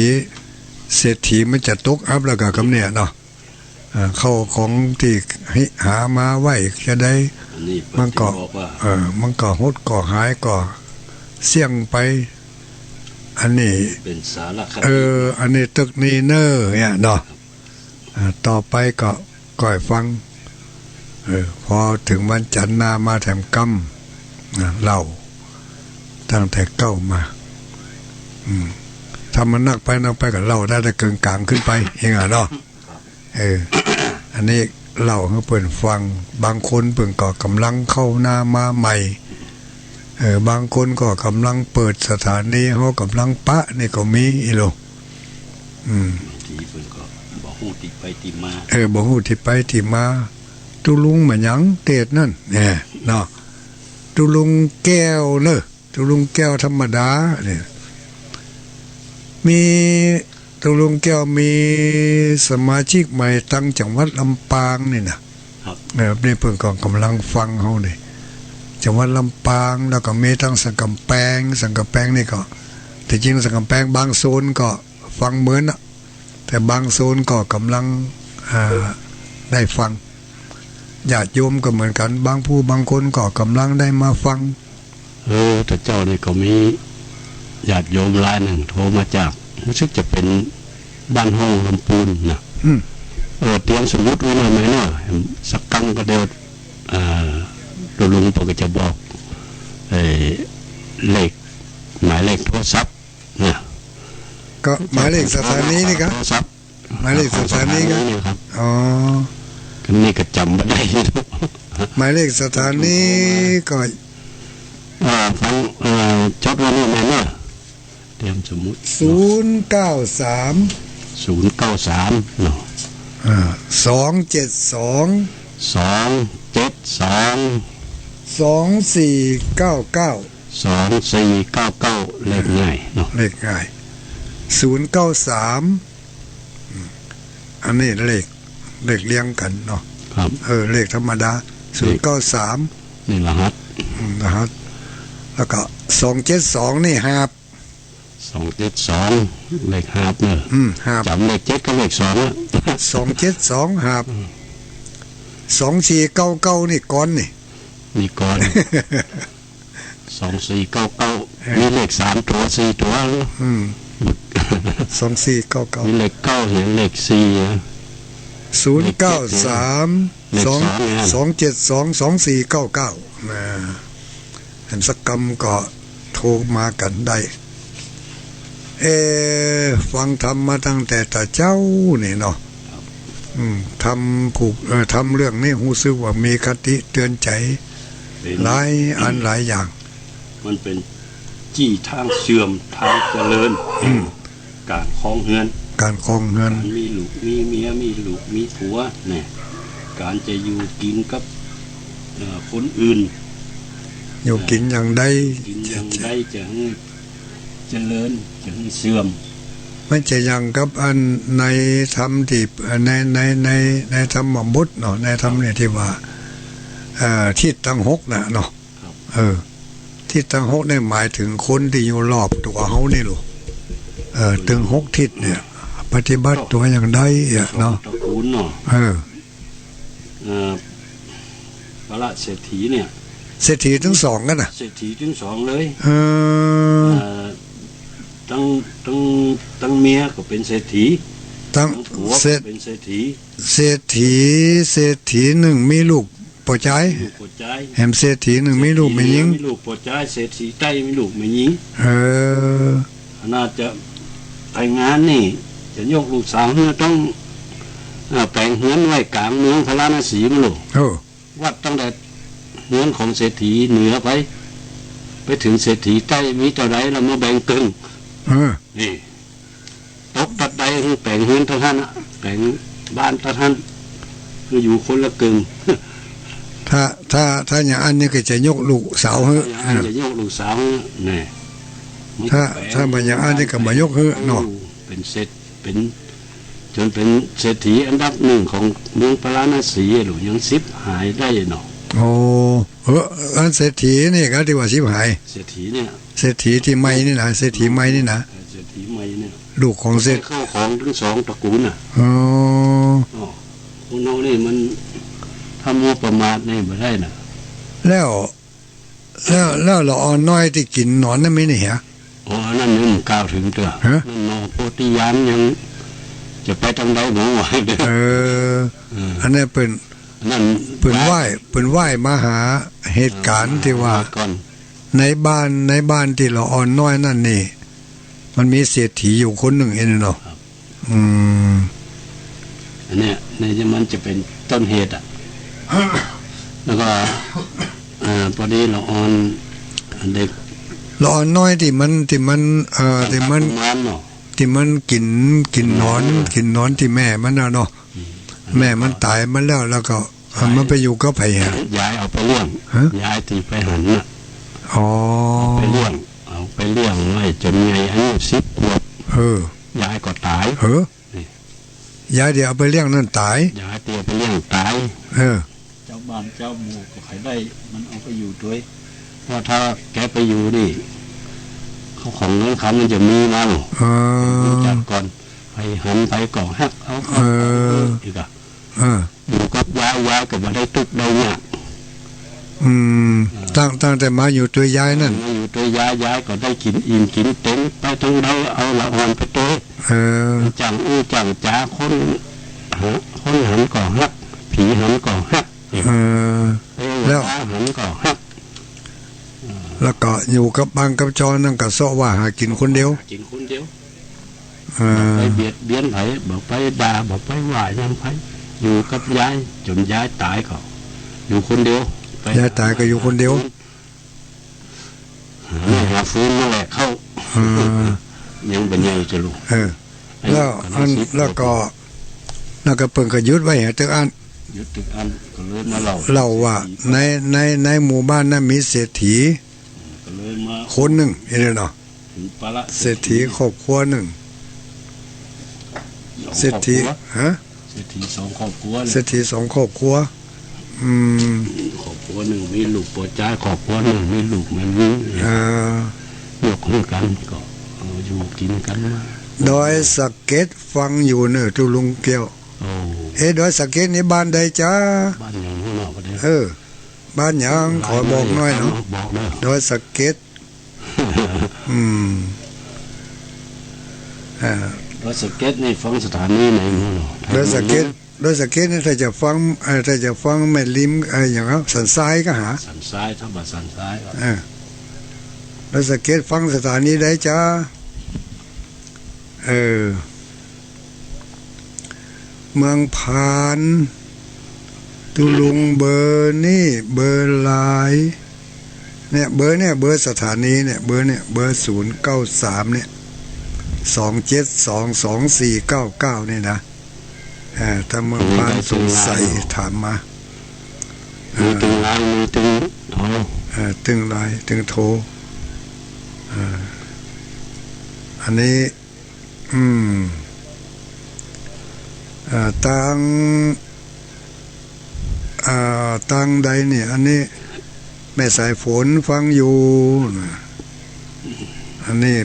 เศรษฐีมันจะตกอับแล้วก็กำเนี่ยเนาะ เอ่อ เข้าของตี้หามาไว้จะได้ อันนี้ มันก็ เปิ้นจะบอกว่า เอ่อ มันก็หดก็หายก็เสี้ยงไป อันนี้ เป๋นสารคดี เออ อันนี้ตึกนี้เน่อเนี่ยเนาะ อ่า ต่อไปก็ก้อยฟัง เออ พอเถิงวันจันทร์หน้ามาแถมกำ นะ เล่าตั้งแต่เก๊ามา อืม ถ้ามันนักไปนักไปก็เล่าได้แต่เกิ่งกลางขึ้นไปเองอะเนาะ เออ อันนี้เล่าหื้อเปิ้นฟัง บางคนเปิ้นก็ก่ำลังเข้าหน้ามาใหม่ เออ บางคนก็ก่ำลังเปิดสถานี เฮาก่ำลังปะนี่ก็มีอีหลู อืม บางทีเปิ้นก็บ่ฮู้ตี้ไปตี้มา เออ บ่ฮู้ตี้ไปตี้มา ตุ๊ลุงมาหยังเตสน์นั่น เนี่ย เนาะ ตุ๊ลุงแก้วเน่อ ตุ๊ลุงแก้วธรรมดาเนี่ย มี ตุ๊ลุงแก้วมีสมาชิกใหม่ตังจังหวัดลำปางนี่นะ ครับ เออ นี่เปิ้นก็ก่ำลังฟังเฮานี่ จังหวัดลำปาง แล้วก็มีตังสันกำแปง สันกำแปงนี่ก็ ตี้จริงสันกำแปงบางโซนก็ฟังเหมือนน่ะ แต่บางโซนก็ก่ำลัง อ่า ได้ฟัง ญาติโยมก็เหมือนกั๋น บางผู้บางคนก็ก่ำลังได้มาฟัง เออ แต่เจ๊านี่ก็มีญาติโยมรายนึ่งโทรมาจาก ฮู้สึกจะเป๋นบ้านฮ้องลำปูนนะ อืม เออ เตรียมสมุดไว้หน่อยไหมเนาะ สักกำก็เดี๋ยว เอ่อ ตุ๊ลุงเปิ้นก็จะบอก เอ่อ เลข หมายเลขโทรศัพท์ เนี่ย ก็หมายเลขสถานีนี่กะ โทรศัพท์ หมายเลขสถานีกะ นี่ครับ อ๋อ อันนี้ก็จ๋ำบ่ได้ หมายเลขสถานีก็ อ่า ฟัง เอ่อ จดไว้นี่แม่นเนาะ เตรียมสมุด ศูนย์เก้าสาม ศูนย์เก้าสาม เนาะ อ่า สองเจ็ดสอง สองเจ็ดสอง สองสี่เก้าเก้า สองสี่เก้าเก้า เลขง่ายเนาะ เลขง่าย ศูนย์เก้าสาม อืม อันนี้เลข เลขเรียงกั๋นเนาะ ครับ เออ เลขธรรมดา เลข ศูนย์เก้าสาม นี่รหัส อืม รหัส แล้วก็ สองเจ็ดสอง นี่หาบ สองเจ็ดสอง เลขหาบเนาะ อืม หาบ จ๋ำเลขเจ็ดกับเลขสองอะ สองเจ็ดสอง หาบ อืม สองสี่เก้าเก้า นี่กลอนนี่ นี่กลอน สองสี่เก้าเก้า เออ มีเลขสามตั๋วสี่ตั๋ว อืม สองสี่เก้าเก้า มีเลขเก้าเนี่ย เลขสี่อะ ศูนย์เก้าสาม เลขเจ็ดเนี่ย เลขสองเนี่ย สองเจ็ดสอง สองสี่เก้าเก้า นะ หันสักกำก็โทรมากั๋นได้ เอ ฟังธรรมมาตั้งแต่ตะเจ๊านี่เนาะ ครับ อืม ธรรมผูก เอ่อ ธรรมเรื่องนี้ฮู้สึกว่ามีคติเตือนใจ๋ เป๋น หลายอันหลายอย่าง มันเป๋น จี้ตางเสื่อมตางเจริญ อืม ก๋านครองเฮือน ก๋านครองเฮือน ก๋านมีลูกมีเมีย มีลูกมีผัวเนี่ย ก๋านจะอยู่กิ๋นกับ เอ่อ คนอื่น อยู่กิ๋นอย่างใด กิ๋นอย่างใดจะหื้อเจริญ จะหื้อเสื่อม มันจะอย่างกับอันในธรรมตี้ ใน ใน ใน ในธรรมบทเนาะ ในธรรมเนี่ยตี้ว่า เอ่อ ทิศตังหกน่ะเนาะ ครับ เออ ทิศตังหกเนี่ยหมายเถิงคนตี้อยู่รอบตั๋วเฮานี่ลูก เออ ตังหกทิศเนี่ย ปฏิบัติตั๋วอย่างใดอะเนาะ ตระกูลเนาะ เออ เอ่อ พระเศรษฐีเนี่ย เศรษฐีตึงสองกั๋นน่ะ เศรษฐีตึงสองเลย เออ เอ่อ ตัง ตัง ตังเมียก็เป๋นเศรษฐี ตัง ตังผัวก็เป๋นเศรษฐี เศรษฐี เศรษฐีนึ่งมีลูกป้อจาย ลูกป้อจาย แหมเศรษฐีนึ่งมีลูกแม่ญิง มีลูกป้อจาย เศรษฐีใต้มีลูกแม่ญิง เออ ขนาดจะแต่งงานนี่ จะยกลูกสาวหื้อต้อง เอ่อ แป๋งเฮือนไว้ก๋างเมืองพาราณสีมาลูก เออ วัดตั้งแต่เฮือนของเศรษฐีเหนือไป ไปเถิงเศรษฐีใต้มีเต้าใดแล้วมาแบ่งเกิ่ง เออ นี่ ตกตัดใดหื้อแป๋งเฮือนตัดหั้นน่ะ แป๋งบ้านตัดหั้น หื้ออยู่คนละเกิ่ง ถ้า ถ้า ถ้าอย่างอั้นนี่ก็จะยกลูกสาวหื้อ ถ้าอย่างอั้นจะยกลูกสาวหื้อ แน่ ถ้า ถ้าบ่อย่างอั้นนี่ก็บ่ยกหื้อเนาะ เป๋นเศรษฐ เป๋น จ๋นเป๋นเศรษฐีอันดับนึ่งของเมืองพาราณสีลูก ยังฉิบหายได้เนาะ โอ้ เออ อันเศรษฐีนี่ก็ตี้ว่าฉิบหาย เศรษฐีเนี่ย เศรษฐีตี้ใหม่นี่นะ เศรษฐีใหม่นี่นะ เออ เศรษฐีใหม่เนี่ย ลูกของเศรษฐ ข้าวของตึงสองตระกูลน่ะ อ๋อ อ๋อ คนเฮานี่มัน ถ้ามัวประมาทนี่บ่ได้น่ะ แล้ว แล้ว แล้วละอ่อนน้อยตี้กิ๋นหนอนนั่นมีนี่เหรอ อ๋อ อันนั้นยังบ่กล่าวเถิงเตื้อ ฮะ นั่นหนอโพธิญาณยังจะไปตางใดบ่ไหวเตื้อ เออ เออ อันนั้นเปิ้น อันนั้น เปิ้นไหว้ เปิ้นไหว้มาหาเหตุก๋ารณ์ตี้ว่า ก่อน ในบ้าน ในบ้านตี้ละอ่อนน้อยนั่นนี่ มันมีเศรษฐีอยู่คนนึ่งเองเนาะ ครับ อืม อันเนี้ย นี่มันจะเป๋นต้นเหตุอะ แล้วก็ เอ่อ พอดีละอ่อน เด็ก ละอ่อนน้อยตี้มัน ตี้มัน เอ่อ ตี้มัน กุมารเนาะ ตี้มันกิ๋น กิ๋นหนอน กิ๋นหนอนตี้แม่มันน่ะเนาะ อืม แม่มันต๋ายมันแล้ว แล้วก็ เอ่อ มันไปอยู่กับใผอะ ยายเอาไปเลี้ยง ฮะ ยายตี้ไปหันน่ะ อ๋อ เอาไปเลี้ยง เอาไปเลี้ยงไว้จ๋นใหญ่อายุสิบขวบ เออ ยายก็ต๋าย เออ นี่ ยายตี้เอาไปเลี้ยงนั่นต๋าย ยายตี้เอาไปเลี้ยงต๋าย เออ เจ้าบ้านเจ้าหมู่ก็ใผได้ มันเอาไปอยู่ตวย เพราะถ้าแกไปอยู่นี่ ข้าวของเงินคำมันจะมีมา เออ รู้จักก่อน ใผหันใผก็ฮักเอา เออ อีกอะ เออ อยู่กับยาย ยายก็บ่ได้ตุ๊กข์ได้ยาก อืม อ่า ตั้ง ตั้งแต่มาอยู่ตวยยายนั่น มาอยู่ตวยยาย ยายก็ได้กิ๋นอิ่มกิ๋นเต็ม ไปตางใดเอาละอ่อนไปตวย เออ จ้างอู้จ้างจ๋า คนหา คนหันก็ฮัก ผีหันก็ฮัก เออ เทวดา แล้ว หันก็ฮัก แล้วก็อยู่กับบ้านกับจองนั่นก็เซาะว่าหากิ๋นคนเดียว หากิ๋นคนเดียว อ่า บ่ไปเบียดเบียนใผ บ่ไปด่า บ่ไปว่าหยังใผ อยู่กับยายจ๋นยายต๋ายก็อยู่คนเดียว ไป ยายต๋ายก็อยู่คนเดียว หาไม้หาฟืนมาแหวกเข้า อ่า ยังบ่ใหญ่จะลูก เออ แล้วอัน แล้วก็ แล้วก็เปิ้นก็หยุดไว้หาตึกอั้น หยุดตึกอั้น ก็เลยมาเล่า เล่าว่าใน ใน ในหมู่บ้านนั้นมีเศรษฐี ก็เลยมา คนนึ่ง เห็นเนาะ เศรษฐีครอบครัวนึ่ง เศรษฐี ฮะ เศรษฐีสองครอบครัว เศรษฐีสองครอบครัว อืม ครอบครัวนึ่งมีลูกป้อจาย ครอบครัวนึ่งมีลูกแม่ญิง เออ ยกหื้อกั๋นก็ เออ อยู่กิ๋นกั๋นมา ดอยสะเก็ดฟังอยู่เน่อตุ๊ลุงแก้ว โอ้ เอ๊ะ ดอยสะเก็ดนี่บ้านใดจ๊ะ บ้านหยังหัวหน้าบ่ได้ เออ บ้านหยัง ขอบอกหน่อยเนาะ บอกเน่อ ดอยสะเก็ด อืม อ่า ดอยสะเก็ดนี่ฟังสถานีไหนหัวหน้า ดอยสะเก็ด ดอยสะเก็ดนี่ถ้าจะฟัง เอ่อ ถ้าจะฟังแม่ริม เอ่อ อย่างนั้น สันทรายก็หา สันทราย ถ้าบ่าสันทรายก็ เออ ดอยสะเก็ดฟังสถานีใดจ๊ะ เออ เมืองพาน ตุลุง เบอร์นี่ เบอร์ไลน์ เนี่ย เบอร์เนี่ย เบอร์สถานีเนี่ย เบอร์เนี่ย เบอร์ศูนย์เก้าสามเนี่ย สองเจ็ดสอง สองสี่เก้าเก้า นี่นะ เออ ถ้าเมืองพานสงสัยถามมา มีตึงไลน์ มีตึงโทร เออ ตึงไลน์ ตึงโทร เออ อันนี้ อืม เอ่อ ตาง อ่า ตางใดเนี่ย อันนี้แม่สายฝนฟังอยู่นะ อันนี้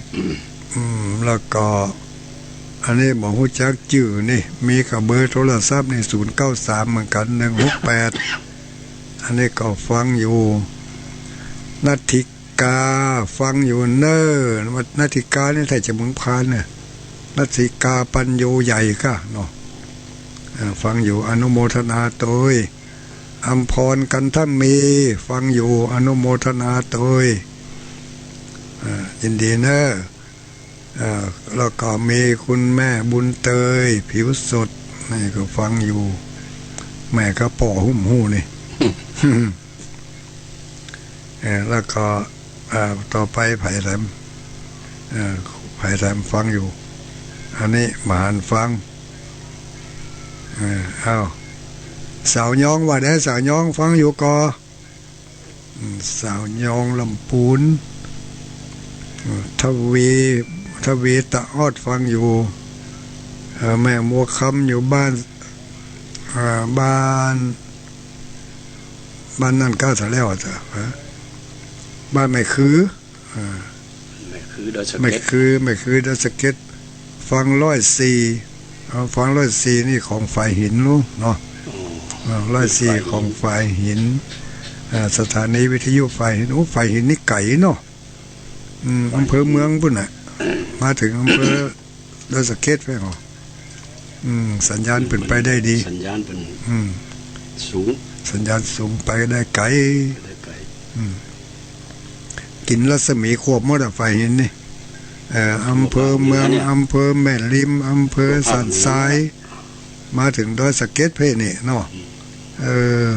อืม แล้วก็ อันนี้บ่ฮู้จักจื้อนี่ มีก็เบอร์โทรศัพท์นี่ ศูนย์เก้าสาม เหมือนกั๋น หนึ่งหกแปด อันนี้ก็ฟังอยู่ นัทธิ กาฟังอยู่เน่อ นัทธิกานี่ถ้าจะเมืองพานเนี่ย นัทธิกาปัญโญใหญ่ก้าเนาะ อ่า ฟังอยู่ อนุโมทนาโตย อำพรกันทมี ฟังอยู่ อนุโมทนาโตย อ่า ยินดีเน่อ อ่า แล้วก็มีคุณแม่บุญเตย ผิวสด นี่ก็ฟังอยู่ แม่ก็ป้อหุ้มหู้นี่ เออ แล้วก็ เอ่อ ต่อไปไผแหลม เอ่อ ไผแหลมฟังอยู่ อันนี้บ่หันฟัง เออ อ้าว สาวยองว่าได สาวยองฟังอยู่ก่อ อืม สาวยองลำปูน เออ ทวี ทวีตะออดฟังอยู่ เออ แม่บัวคำอยู่บ้าน เอ่อ บ้าน บ้านนั่นก้าเสียแล้วอะจ๊ะ ฮะ บ้านแม่คือ อ่า แม่คือดอยสะเก็ด แม่คือ แม่คือดอยสะเก็ด ฟังร้อยสี่ เอา ฟังร้อยสี่นี่ของฝ่ายหินลูกเนาะ อ๋อ อ่า ร้อยสี่ของฝ่ายหิน อ่า สถานีวิทยุฝ่ายหิน โอ้ ฝ่ายหินนี่ไก๋เนาะ อืม อำเภอเมืองปู้นน่ะ มาเถิงอำเภอ ดอยสะเก็ดไปเหรอ อืม สัญญาณเปิ้นไปได้ดี สัญญาณเปิ้น อืม สูง สัญญาณสูง ไปได้ไก๋ ไปได้ไก๋ อืม กิ๋นรัศมีขวบหมดอะ ฝ่ายหินนี่ เอ่อ อำเภอเมือง อำเภอแม่ริม อำเภอสันทราย มาเถิงดอยสะเก็ดเพ่นี่เนาะ อืม เออ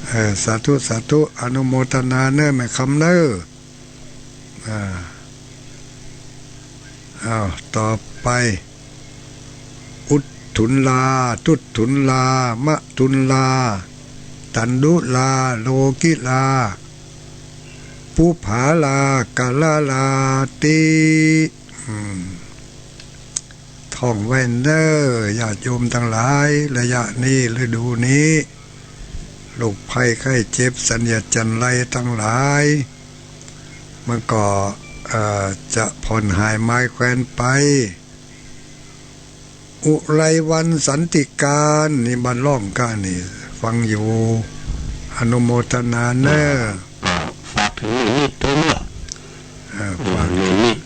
เออ สาธุ สาธุ อนุโมทนาเน่อแม่คำเน่อ อ่า อ้าว ต่อไป อุทธุลลา ทุทธุลลา มะทุลลา ตันดุลา โลกิลา ปุผาลา กะละลาติ อืม ท่องไว้เน่อ ญาติโยมตังหลาย ระยะนี้ ฤดูนี้ โรคภัยไข้เจ็บ เสนียดจัญไรตังหลาย มันก็ เอ่อ จะผ่อนหายมายแควนไป อุไรวันสันติการ นี่บ้านร่องก้านี่ ฟังอยู่ อนุโมทนาเน่อ ก็ฝากเถิงนิมิตโตเน่อ อ่า เออ ฝาก นิมิต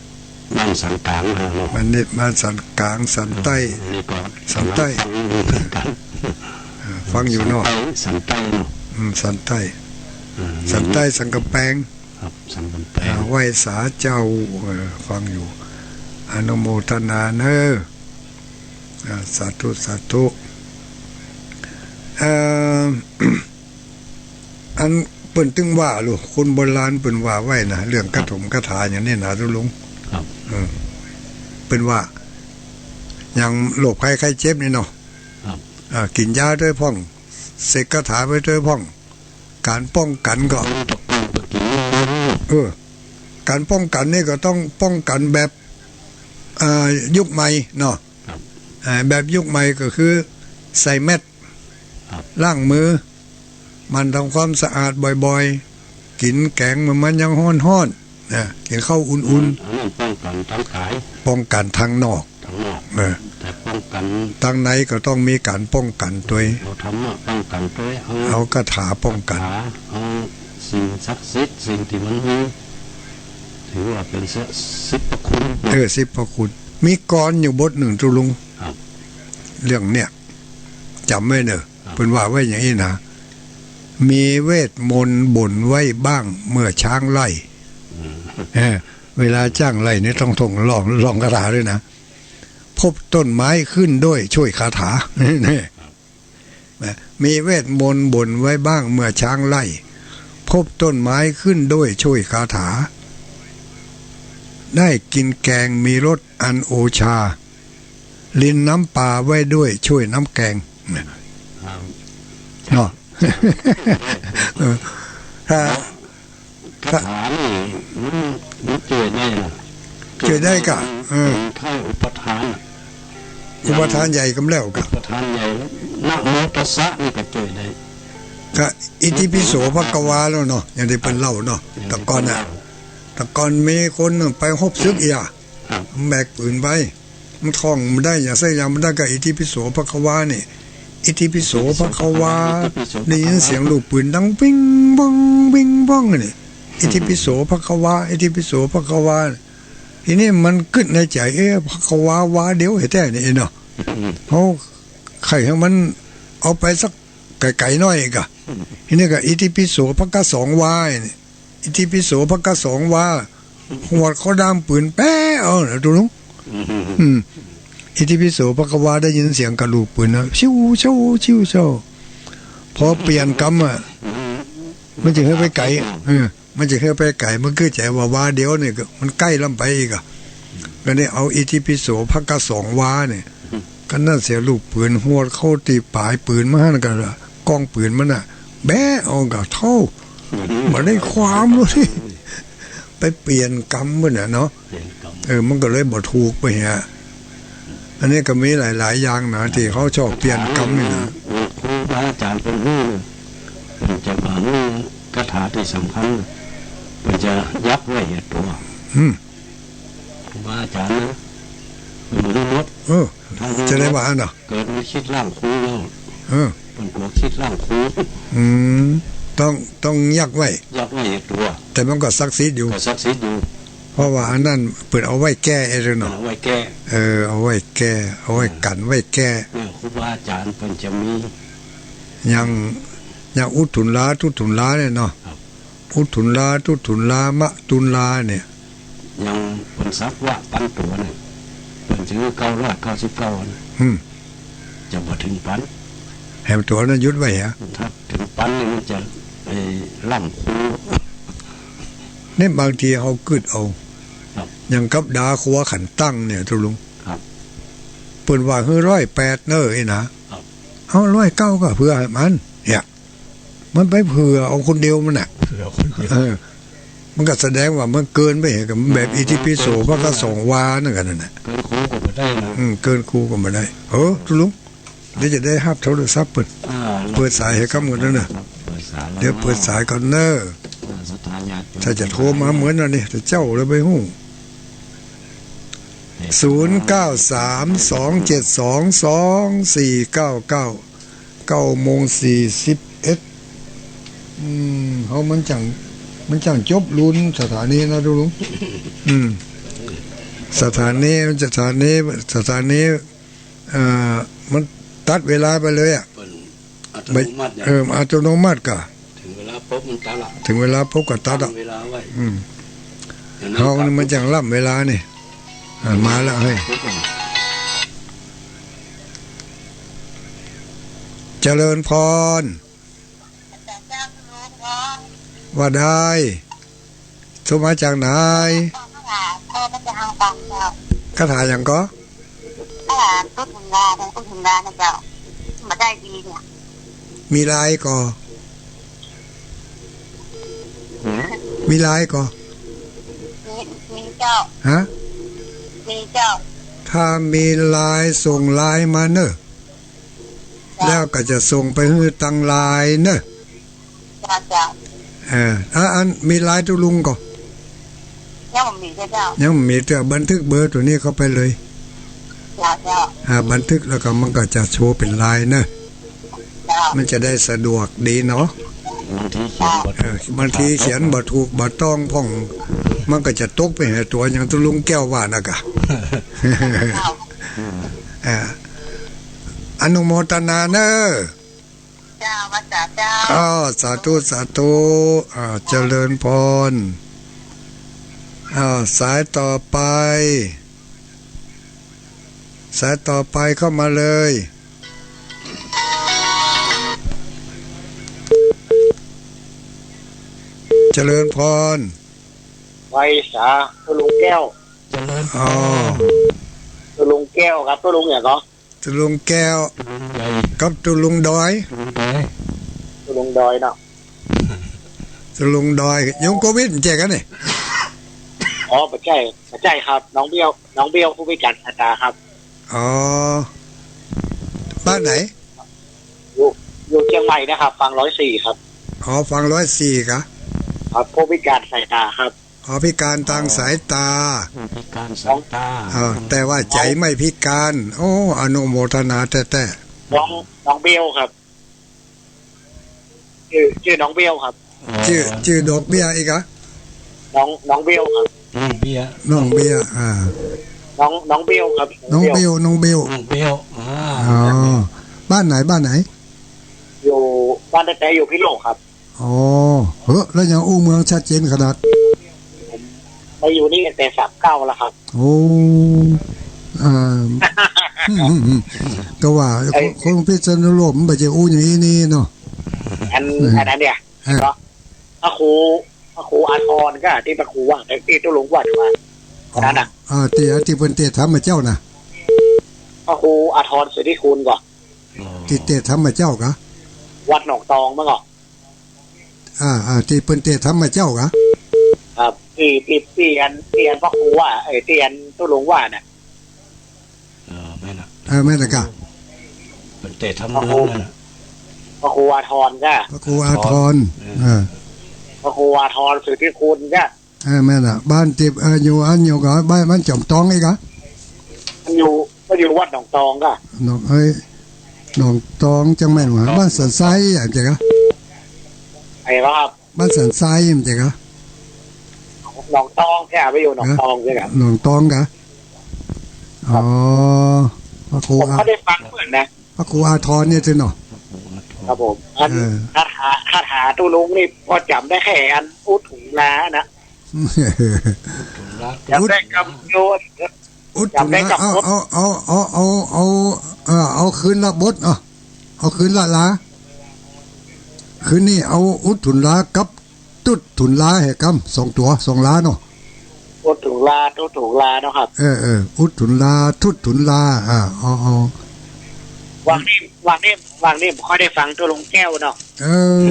บ้านสันก๋างนะเนาะ บ้านนิมิตบ้านสันก๋าง สันใต้ เออ นี่ก็ สันใต้ ฟังอยู่เหมือนกั๋น อ่า ฟังอยู่เนาะ สันใต้ สันใต้เนาะ อืม สันใต้ อืม สันใต้สันกำแปง ครับ สันกำแปง อ่า ไหว้สาเจ้า เออ ฟังอยู่ อนุโมทนาเน่อ อ่า สาธุ สาธุ เอ่อ อันเปิ้นตึงว่าลูก คนโบราณเปิ้นว่าไว้นะ เรื่องกระถมกระถาอย่างนี้นะ ตุ๊ลุง ครับ เออ เปิ้นว่า อย่างโรคภัยไข้เจ็บนี่เนาะ ครับ อ่า กิ๋นยาตวยพ่อง เสกกระถาไปตวยพ่อง ก๋านป้องกั๋นก็ เออ ก๋านป้องกั๋นนี่ก็ต้องป้องกั๋นแบบ อ่า ยุคใหม่เนาะ ครับ อ่า แบบยุคใหม่ก็คือใส่แมส ครับ ล้างมือ หมั่นทำความสะอาดบ่อยๆ กิ๋นแก๋งเมื่อมันยังฮ้อนๆ นะ กิ๋นข้าวอุ่นๆ อันนั้นป้องกั๋นตางก๋าย ป้องกั๋นตางนอก ตางนอก เออ แต่ป้องกั๋น ตางในก็ต้องมีก๋านป้องกั๋นตวย เอาธรรมะป้องกั๋นตวย เอา เอาคาถาป้องกั๋น คาถา เอาสิ่งศักดิ์สิทธิ์ สิ่งตี้มันมี ถือว่าเป๋นสิทธิพระคุณ เออ สิทธิพระคุณ มีกลอยู่บทนึ่ง ตุ๊ลุง ครับ เรื่องเนี่ย จ๋ำไว้เน่อ ครับ เปิ้นว่าไว้อย่างนี้นะ มีเวทมนต์บ่นไว้บ้างเมื่อช้างไล่ เออ เวลาจ้างไล่นี่ต้องท่อง ร้อง ร้องคาถาด้วยนะ พบต้นไม้ขึ้นด้วยช่วยคาถา นี่ มีเวทมนต์บ่นไว้บ้างเมื่อช้างไล่ พบต้นไม้ขึ้นด้วยช่วยคาถา ได้กินแกงมีรสอันโอชา ลิ้นน้ำปลาไว้ด้วยช่วยน้ำแกง ครับ เนาะ เออ ถ้า คาถานี่มัน มันเจิดได้นะ เจิดได้ก่ะ เจิดได้ เออ เป็นไถ่อุปทานอะ อุปทานใหญ่กำแล้วก่ะ อุปทานใหญ่ นะโมตัสสะนี่ก็เจิดได้ ก็อิติปิโสภะคะวาแล้วเนาะ อย่างตี้เปิ้นเล่าเนาะ อย่างตี้เปิ้นเล่า แต่ก่อนน่ะ แต่ก่อนมีคนหนึ่งไปฮบศึกอีหยัง ครับ แบกปืนไป มันท่องบ่ได้ อย่างสักอย่างบ่ได้ ก็อิติปิโสภะคะวานี่ อิติปิโสภะคะวา อิติปิโสภะคะวา ได้ยินเสียงลูกปืนดังปิ้งป้อง ปิ้งป้องนี่ อิติปิโสภะคะวา อิติปิโสภะคะวา ทีนี้มันกึ๊ดในใจ๋ เอ๊ะ ภะคะวาวาเดียวแต๊ๆ นี่เนาะ อืม เฮาใค่หื้อมันเอาไปสักไก๋ๆ หน้อยก่ะ อืม ทีนี้ก็อิติปิโสภะคะสองวานี่ อิติปิโสภะคะสองวา หวดเข้าด้ามปืนแป๊ะเอานะตุ๊ลุง อืม อืม อิติปิโสภะคะวา ได้ยินเสียงกะลูกปืนนะ ชิวเช่า ชิวเช่า พอเปลี่ยนกำอะ มันจะหื้อไปไก๋ เออ มันจะหื้อไปไก๋ มันกึ๊ดใจ๋ว่าวาเดียวนี่ก็มันใก้ล้ำไปอีกอะ ก็ได้เอาอิติปิโสภะคะสองวานี่ ก็นั่นเสียลูกปืนหวดเข้าตี้ป๋ายปืนมันหั้นก่ะ ก้องปืนมันน่ะ แบะเอาก่ะเต้า บ่ได้ความเลย ไปเปลี่ยนกำมันน่ะเนาะ เปลี่ยนกำ เออ มันก็เลยบ่ถูกไปเหีย อันนี้ก็มีหลายๆ อย่างนะ ตี้เขาชอบเปลี่ยนกำนี่นะ ครูบาอาจ๋ารย์เปิ้นฮู้ เปิ้นจะว่ามีคาถาตี้สำคัญ เปิ้นจะยักไว้เหียตั๋ว อืม ครูบาอาจ๋ารย์นะ เปิ้นฮู้หมด เออ จะได้ว่าหั่นเนาะ เกิดมันคิดล้างครูแล้ว เออ เปิ้นกั๋วคิดล้างครู อืม ต้อง ต้องยักไว้ ยักไว้ตั๋ว แต่มันก็ศักดิ์สิทธิ์อยู่ ก็ศักดิ์สิทธิ์อยู่ เพราะว่าอันนั้นเปิ้นเอาไว้แก้เองเนาะ เอาไว้แก้ เออ เอาไว้แก้ เอาไว้กั๋นไว้แก้ เนี่ย ครูบาอาจ๋ารย์เปิ้นจะมี อย่าง อย่างอุทุลลา ทุทุลลาเนี่ยเนาะ ครับ อุทุลลา ทุทุลลา มะทุลลาเนี่ย อย่างเปิ้นสักวะปันตั๋วเนี่ย เปิ้นถือเก้าร้อยเก้าสิบเก้านะ อืม จะบ่เถิงปัน แหมตั๋วนั้นหยุดไว้ฮะ ถ้าเถิงปันนี่มันจะ เอ่อ ล้างครู นี่บางทีเฮากึ๊ดเอา ครับ อย่างกับดาครัวขันตั้งเนี่ยตุ๊ลุง ครับ เปิ้นว่าหื้อร้อยแปดเน้อไอ้นะ ครับ เอาร้อยเก้าก็เผื่อหื้อมัน เนี่ย มันไปเผื่อเอาคนเดียวมันน่ะ เผื่อคนเดียว เออ มันก็แสดงว่ามันเกินไป กับแบบ อ่า อิติปิโส เกิน ภะคะสองวานั่นกันนั่นน่ะ เกินครูก็บ่ได้นะ อืม เกินครูก็บ่ได้ เออ ตุ๊ลุง เดี๋ยวจะได้ฮับโทรศัพท์เปิ้น อ่า เปิดสายหื้อก้ำก่อนเน้อ เปิดสายแล้ว เดี๋ยวเปิดสายก่อนเน้อ อ่า ศรัทธาญาติโยม ถ้าจะโทรมาเหมือนอันนี้ แต่เจ้าเลยบ่ฮู้ ศูนย์เก้าสาม สองเจ็ดสอง สองสี่เก้าเก้า เก้าโมงสี่สิบเอ็ด อืม เฮามันจั่ง มันจั่งจบรุ่นสถานีนะตุ๊ลุง อืม สถานี สถานี สถานี เอ่อ มันตัดเวลาไปเลยอะ เปิ้นอัตโนมัติ เออ อัตโนมัติก่ะ เถิงเวลาปุ๊บมันตัดละ เถิงเวลาปุ๊บก็ตัดละ ตั้งเวลาไว้ อืม อย่างนั้น เฮานี่มันจั่งล้ำเวลานี่ อ่ะ มาแล้วเฮ้ย เจริญพร ว่าได้ โทรมาจากไหน คาถาหยังก่อ คาถาตุ๊ดหึงลา ตุ๊ดหึงลานะเจ้า บ่ได้ดีเนี่ย มีไลน์ก่อ มีไลน์ก่อ มี มีเจ้า ฮะ มีเจ้า ถ้ามีไลน์ส่งไลน์มาเนอะ แล้วก็จะส่งไปหื้อตังไลน์เนอะ เจ้า เจ้า เออ อ่ะ อันมีไลน์ตุ๊ลุงก่อ ยังบ่มีเจ้า ยังบ่มี แต่บันทึกเบอร์ตั๋วนี้เข้าไปเลย เจ้า เจ้า อ่า บันทึกแล้วก็มันก็จะโชว์เป๋นไลน์เนอะ เจ้า มันจะได้สะดวกดีเนาะ บางทีเขียนบ่ถูก เออ บางทีเขียนบ่ถูกบ่ต้องพ่อง มันก็จะตกไปหื้อตั๋วอย่างตุ๊ลุงแก้วว่าน่ะก่ะ เจ้า อ่า อนุโมทนาเนอะ เจ้า ว่าสาเจ้า อ้าว สาธุ สาธุ อ่า เจริญพร อ้าว สายต่อไป สายต่อไปเข้ามาเลย เจริญพร ไหว้สา ตุ๊ลุงแก้ว เจริญพร อ๋อ ตุ๊ลุงแก้วครับ ตุ๊ลุงหยังก่อ ตุ๊ลุงแก้ว ตุ๊ลุงใหญ่ กับตุ๊ลุงดอย ตุ๊ลุงดอย ตุ๊ลุงดอยเนาะ ตุ๊ลุงดอย ยุงโควิดบ่ใจ้กั๋นนี่ อ๋อ บ่ใจ้ บ่ใจ้ครับ น้องเบี้ยว น้องเบี้ยวผู้พิการสายตาครับ อ๋อ บ้านไหน อยู่ อยู่เจียงใหม่นะครับ ฝั่งร้อยสี่ครับ อ๋อ ฝั่งร้อยสี่กะ ครับ ผู้พิการสายตาครับ อ๋อ พิการตางสายตา ผู้พิการสายตา อ่า แต่ว่าใจ๋ไม่พิการ โอ้ อนุโมทนาแต๊ๆ น้อง น้องเบลครับ จื้อ จื้อน้องเบลครับ อ๋อ จื้อ จื้อดอกเบี้ยอีกอะ น้อง น้องเบลครับ น้องเบี้ย น้องเบี้ย อ่า น้อง น้องเบลครับ น้องเบล น้องเบล น้องเบล อ่า อ๋อ บ้านไหน บ้านไหน อยู่ บ้านแต๊ๆ อยู่พิโลกครับ อ๋อ เฮ้อ แล้วยังอู้เมืองชัดเจนขนาด ผมมาอยู่นี่ตั้งแต่สามเก้าแล้วครับ โอ้ อ่า อืม อืม อืม ก็ว่า ไอ้ คน คนพิษณุโลกมันบ่ใจ้อู้อย่างอี้นี่เนาะ อัน เออ อันนั้นเนี่ย เออ เนาะ พระครู พระครูอาทรก็ ตี้พระครูว่า ตี้ตุ๊ลุงว่ามา อ๋อ นั้นน่ะ อ่า ตี้ ตี้เปิ้นเตศน์ธรรมมาเจ้าน่ะ พระครูอาทร สิทธิคุณก่อ อ๋อ ตี้เตศน์ธรรมมาเจ้ากะ วัดหนองตองมั้งก่อ อ่า อ่า ตี้เปิ้นเตศน์ธรรมมาเจ้ากะ ครับ ตี้ ตี้ ตี้อัน ตี้อันพระครูว่า เอ้ย ตี้อันตุ๊ลุงว่าน่ะ เออ แม่นน่ะ เออ แม่นน่ะกะ เปิ้นเตศน์ธรรมเมืองนั่นน่ะ พระครูอาทรจ้ะ พระครูอาทร เออ เออ พระครูอาทร สิทธิคุณจ้ะ เออ แม่นน่ะ บ้านตี้ เออ อยู่อันอยู่กะ บ้าน บ้านจอมตองอี้กะ มันอยู่ มันอยู่วัดหนองตองกะ หนอง เอ้ย หนองตองจังแม่นหว่า บ้านสันทรายอะ ใจ้กะ ไอ้ครับ บ้านสันทราย ใจ้กะ หนองตองใจ้ ไปอยู่หนองตองใจ้ครับ หนองตองกะ ครับ อ๋อ พระครู ผม อา ก็ได้ฟังเปิ้นนะ พระครูอาทรเนี่ยสิเนาะ ครับผม อัน เออ คาถา คาถาตุ๊ลุงนี่ป้อจ๋ำได้แค่อันอุดถุงลานะ จ๋ำได้กำโยน อุดถุงลา จ๋ำได้กำโยน เอา เอา เอา เอา เอา เอา เออ เอาคืนละบท เอา เอาคืนละลา คืนนี้เอาอุดถุงลากับตุ๊ดถุงลาแหมกำ สองตั๋ว สองลาเนาะ อุดถุงลา ตุ๊ดถุงลาเนาะครับ เออ เออ อุดถุงลา ตุ๊ดถุงลา อ่า เอา เอา วางนี่ วางนี่ วางนี่บ่ค่อยได้ฟังตุ๊ลุงแก้วเนาะ เอ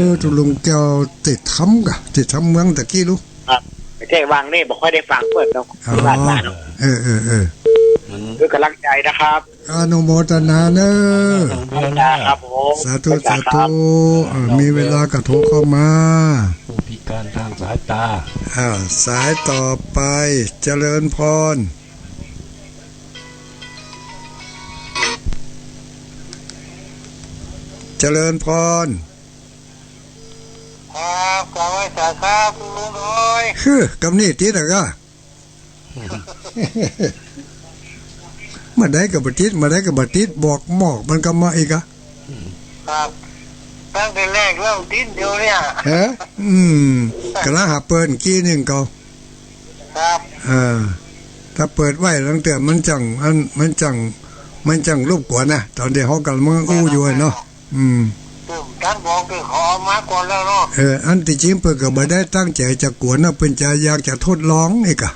อ ตุ๊ลุงแก้วเตศน์ธรรมกะ เตศน์ธรรมเมืองตะกี้ลูก ครับ บ่ใจ้ วางนี่บ่ค่อยได้ฟังเปิ้นเนาะ อ๋อ ตี้บ้านมาเนาะ เออ เออ เออ มัน คือกำลังใจ๋นะครับ อนุโมทนาเน้อ อนุโมทนาครับผม สาธุ สาธุ เออ มีเวลาก็โทรเข้ามา ผู้พิการทางสายตา อ่า สายต่อไป เจริญพร เจริญพร ครับ กราบไหว้สาครับ ลุงน้อย คือกำนี้ติดอะกะ เมื่อใดก็บ่ติด เมื่อใดก็บ่ติด บอกหมอกมันก็มาอีกอะ ครับ ตั้งแต่แรกแล้วติดอยู่เนี่ย ฮะ อืม กำลังหาเปิดกี้นึ่งเก่า ครับ เออ ถ้าเปิดไว้หลังเตื้อมันจั่ง อัน มันจั่ง มันจั่งรบกวนนะ ต๋อนตี้เฮากำลังอู้อยู่อะเนาะ อืม ตึงตันบอกตึงเขาเอามาก่อนแล้วเนาะ เออ อันตี้จริงเปิ้นก็บ่ได้ตั้งใจ๋จะกวนนะ เปิ้นจะอยากจะทดลองนี่กะ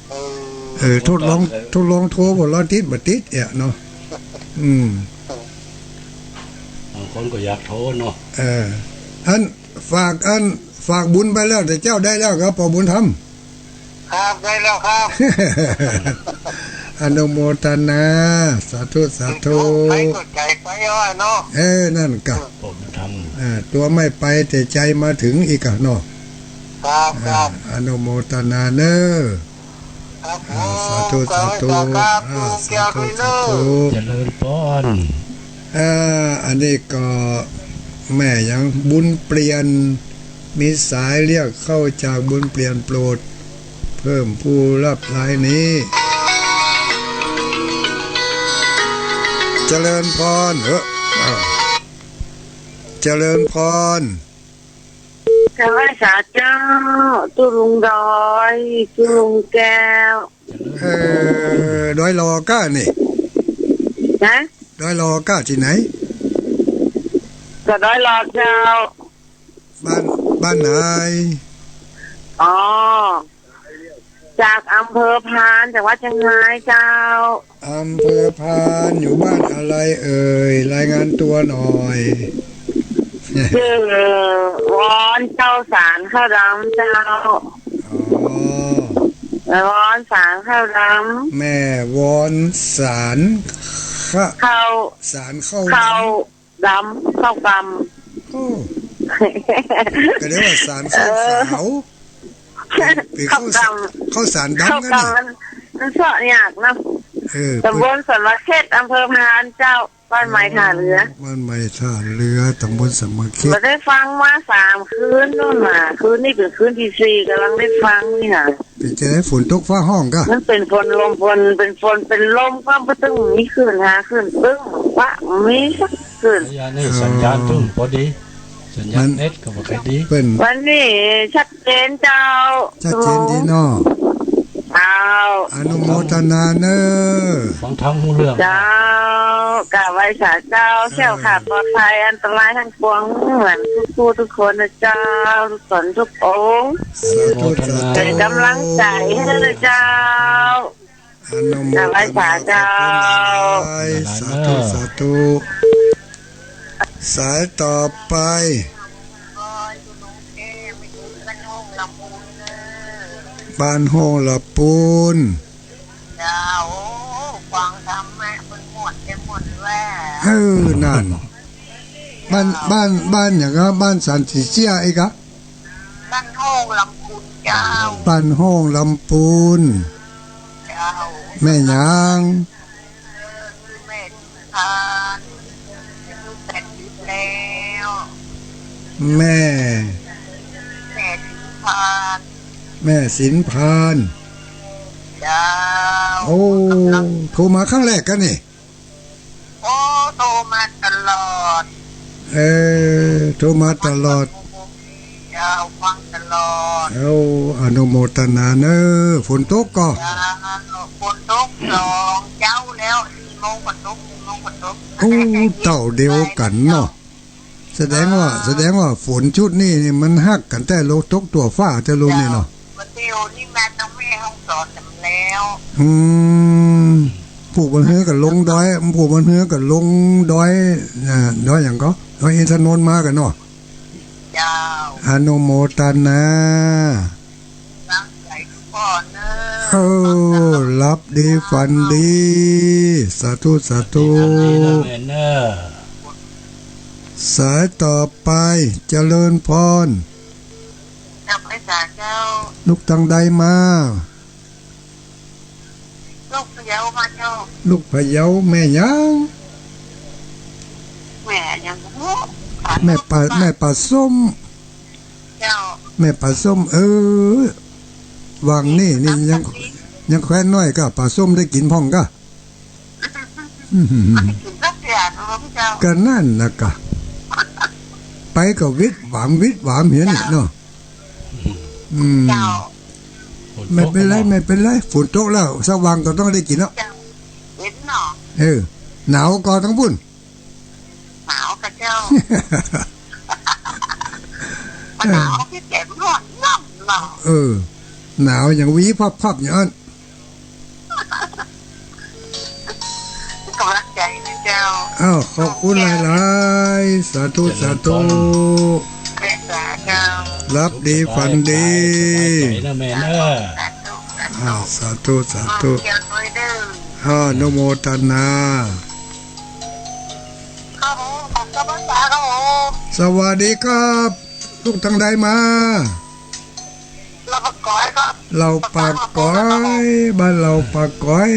เออ เออ ทดลอง ทดลองโทรบ่าลอติดบ่ติดเอี้ยเนาะ อืม บางคนก็อยากโทรเนาะ เออ อัน ฝาก อัน ฝากบุญไปแล้ว แต่เจ้าได้แล้วครับ ป้อบุญธรรม ครับ ได้แล้วครับ อนุโมทนา สาธุ สาธุ ใครก็ใจ๋ไปเอาอะเนาะ เออ นั่นกะ ป้อบุญธรรม อ่า ตั๋วไม่ไปแต่ใจ๋มาถึงอีกอะเนาะ ครับ ครับ อ่า อนุโมทนาเน้อ ครับผม อ่า สาธุ สาธุ ครับ อ่า สาธุ สาธุ เจริญพร อ่า อันนี้ก็แม่หยัง บุญเปลี่ยน มีสายเรียกเข้าจากบุญเปลี่ยน โปรดเพิ่มผู้รับรายนี้ เจริญพร เฮ้อ อ้าว เจริญพร กราบไหว้สาเจ้า ตุ๊ลุงดอย ตุ๊ลุงแก้ว เออ ดอยหล่อก้านี่ ฮะ ดอยหล่อก้าตี้ไหน ก็ดอยหล่อเจ้า บ้าน บ้านไหน อ๋อ จากอำเภอพาน จังหวัดเชียงรายเจ้า อำเภอพาน อยู่บ้านอะไรเอ่ย รายงานตัวหน่อย จื้อวอนเจ้า สานข้าวดำเจ้า อ๋อ วอนสานข้าวดำ แม่วอนสานข้า ข้าว สานข้าวดำ ข้าวดำ ข้าวกำ โอ้ ก็เรียกว่าสานข้าว เออ ขาว เป็นข้าวสาร ข้าวกำ ข้าวสารดำ ข้าวกำ กั๋นนี่ มัน มันเซาะยากเนาะ เออ ตำบลสรรมะเข็ด อำเภอพานเจ้า บ้านใหม่ท่าเรือ บ้านใหม่ท่าเรือ ตำบลสรรมะเข็ด บ่ได้ฟังมาสามคืนโน่นน่ะ คืนนี้เป๋นคืนตี้สี่ ก่ำลังได้ฟังนี่น่ะ เป๋นจะได้ฝนตกฟ้าฮ้องก้า มันเป๋นฝนลม ฝน เป๋นฝน เป๋นลม ก็บ่ตึงมีคลื่นหาคลื่นตึง ฟ้ามีสักคลื่น สัญญาณนี่ เออ สัญญาณตึงปอดี สัญญาณเน็ตก็บ่ค่อยดี เปิ้น วันนี้ชัดเจนเจ้า ชัดเจนดีเนาะ เจ้า อนุโมทนาเน้อ ฟังธรรมฮู้เรื่อง เจ้า กราบไหว้สาเจ้า เออ แคล้วคลาดปลอดภัย อันตรายทั้งปวง เหมือนทุกผู้ทุกคนนะเจ้า ทุกต๋นทุกองค์ สาธุ สาธุ เป๋นก๋ำลังใจ๋หื้อนะเจ้า อนุโมทนา กราบไหว้สาเจ้า ขอบคุณหลายๆ สาธุ สาธุ สายต่อไป บ้านโฮงละปูน เจ้า โอ้ ฟังธรรมะ เปิ้นม่วน เปิ้นม่วนแว่ เออ นั่น บ้าน บ้าน บ้านหยังอะ บ้านสันติเสียอีกอะ บ้านโฮงลำพูนเจ้า บ้านโฮงลำพูน เจ้า แม่หยัง เออ แม่สินพาน อายุแปดสิบแล้ว แม่ แม่สินพาน แม่สินพาน เจ้า โอ้ กำลัง โทรมาครั้งแรกกั๋นนี่ โอ้ โทรมาตลอด เออ โทรมาตลอด เจ้า ฟังตลอด เอ้า อนุโมทนาเน้อ ฝนตกก่อ เจ้า ฝนตกสองเจ๊าแล้ว สี่โมงก็ตก สี่โมงก็ตก โอ้ เต้าเดียวกั๋นเนาะ แสดงว่า เออ แสดงว่าฝนชุดนี้นี่มันฮักกั๋นแต๊ลูก ตกตั๋วฟ้าแต๊ลูกนี่เนาะ เจ้า วันเดียวนี่มาตั้งแม่ฮ่องสอนกั๋นแล้ว อืม ผู้บรรเฮือกั๋นลงดอย ผู้บรรเฮือกั๋นลงดอย อ่า ดอยหยังก่อ ดอยอินทนนท์มากั๋นเนาะ เจ้า อนุโมทนา ตั้งใจ๋ทุกคนเน้อ เออ หลับดีฝันดี สาธุ สาธุ ฝันดีเน้อแม่เน้อ สายต่อไป เจริญพร เจ้า ไปสาเจ้า ลูกตังใดมา ลูกพะเยามาเจ้า ลูกพะเยา แม่หยัง แม่หยังบ่ฮู้ แม่ปลา แม่ปลาส้ม เจ้า แม่ปลาส้ม เออ วังนี้นี่ยัง ยังแควนน้อยก่ะ ปลาส้มได้กิ๋นพ่องก่ะ อืม มันได้กิ๋นสักเตื้อเนาะเจ้า ก็นั่นน่ะก่ะ ไปก็วิดหวามวิดหวามเหียนี่เนาะ อืม เจ้า ไม่เป๋นไร ไม่เป๋นไร ฝนตกแล้ว สักวังก็ต้องได้กิ๋นเนาะ เจ้า เย็นเนาะ เออ หนาวก่อตังปุ้น หนาวก่ะเจ้า หนาวที่แก่นร้อนน้ำเนาะ เออ หนาวอย่างวีพับๆ อย่างอั้น ก๋ำลังใจ๋นะเจ้า อ้าว ขอบคุณหลายๆ สาธุ สาธุ เมตต๋าเจ้า หลับดีฝันดี สบายใจ๋นะแม่เน้อ อ้าว สาธุ สาธุ เจ้า อนุโมทนา ครับผม ขอบคุณพระอาจารย์ครับผม สวัสดีครับ ลูกตังใดมา เหล่าปากก๋อยครับ เหล่าปากก๋อย บ้านเหล่าปากก๋อย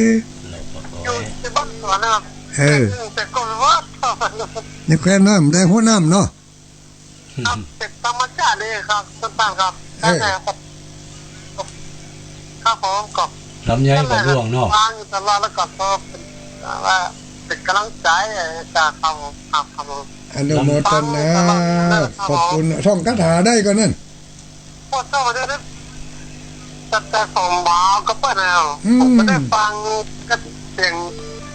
อยู่ที่บ้านสวนนะครับ เออ แต่ก่อนว่า นี่แควนน้ำได้หัวน้ำเนาะ ครับ เป็นธรรมชาติเลยครับ ต้นตาลครับ เออ ตั้งแต่ครับ ครับผม ก็ ลำไยก็ร่วงเนาะ วางอยู่ตลอด แล้วก็พอเป็น ว่าเป็นก๋ำลังใจ๋จาก ครับผม ครับ ครับผม อนุโมทนา ครับผม ขอบคุณ ท่องคาถาได้ก่อนนั่น ปวดหัวเดี๋ยวนี้ ตั้งแต่ผมหมอก็เปิ้นเอา อืม ผมก็ได้ฟังก็เสียง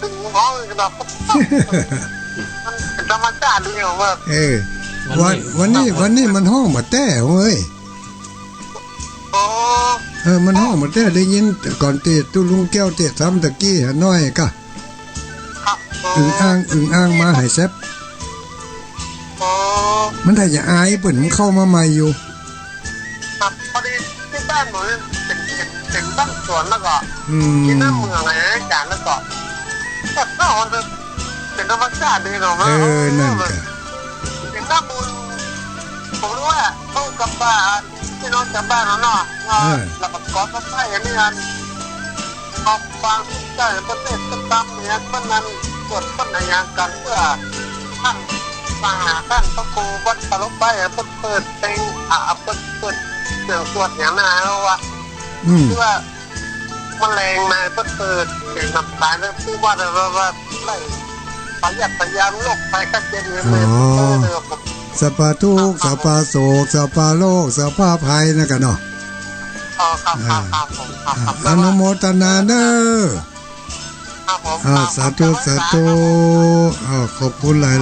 ตึงห้องกันแบบ มันเป็นธรรมชาติดีผมว่า เออ วันนี้ วันนี้ วันนี้มันฮ้องบ่าแต๊เว้ย โอ้ เออ มันฮ้องบ่าแต๊ ได้ยินก่อนเตะ ตุ๊ลุงแก้วเตะซ้ำตะกี้หาน้อยกะ ครับ อึ่งอ่าง อึ่งอ่างมาหายแซบ อ๋อ มันถ้าจะอายเปิ้น มันเข้ามาใหม่อยู่ ครับ พอดีตี้บ้านผมนี่เป๋น เป๋น เป๋นบ้านสวนแล้วก็ อืม ตี้หน้าเมืองไงอาจ๋ารย์ แล้วก็ ก็ ก็เป็นธรรมชาติดีเนาะ เออ นั่นกะ เป๋นหน้าบุญ ผมรู้ว่าเขากับป้า พี่น้องชาวบ้านเนาะ เออ แล้วก็ขอสักไพ่อันนี้อัน พอฟังเปิ้นเตศน์เปิ้นตำเนี่ย เปิ้นนั่นสวดเปิ้นอะหยังกั๋น เปื้อต้านมาหาต้านพระครูวัดปาลบไป เปิ้นเปิดเพลง อ่า เปิ้นเปิดเสียงสวดอย่างนั้นนะว่า อืม คือว่ามันแลงมา เปิ้นเปิดเสียงนำสายแล้ว คือว่า ว่า ว่า ได้ประหยัดพยายามโรคภัยไข้เจ็บเนี่ย อ๋อ เออ เออ ผม สัพพะทุกข์ สัพพะโศก สัพพะโรค สัพพะภัยนั่นกะเนาะ อ๋อ ครับ ครับ ครับผม ครับ ครับ อนุโมทนาเน้อ ครับผม อ่า ครับ สาธุ ครับ สาธุ ครับ อ่า ขอบคุณหลา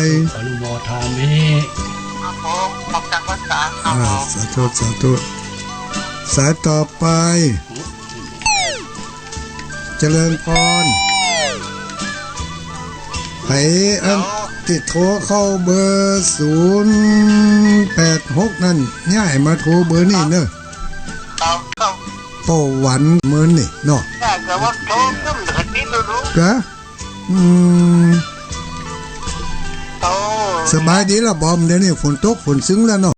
ยๆ อนุโมทามิ ครับผม ขอบใจภาษา ครับ อ่า ผม สาธุ สาธุ สายต่อไป เจริญพร ไผอัน เดี๋ยว ตี้โทรเข้าเบอร์ศูนย์แปดหกนั่น ย้ายมาโทรเบอร์นี้เน้อ ครับ ครับ ป้อหวันเมินนี่เนาะ แต่ว่าโทรขึ้นเดี๋ยวนี้ดูดู กะ อืม โอ้ สบายดีละบอม เดี๋ยวนี้ฝนตกฝนซึงแล้วเนาะ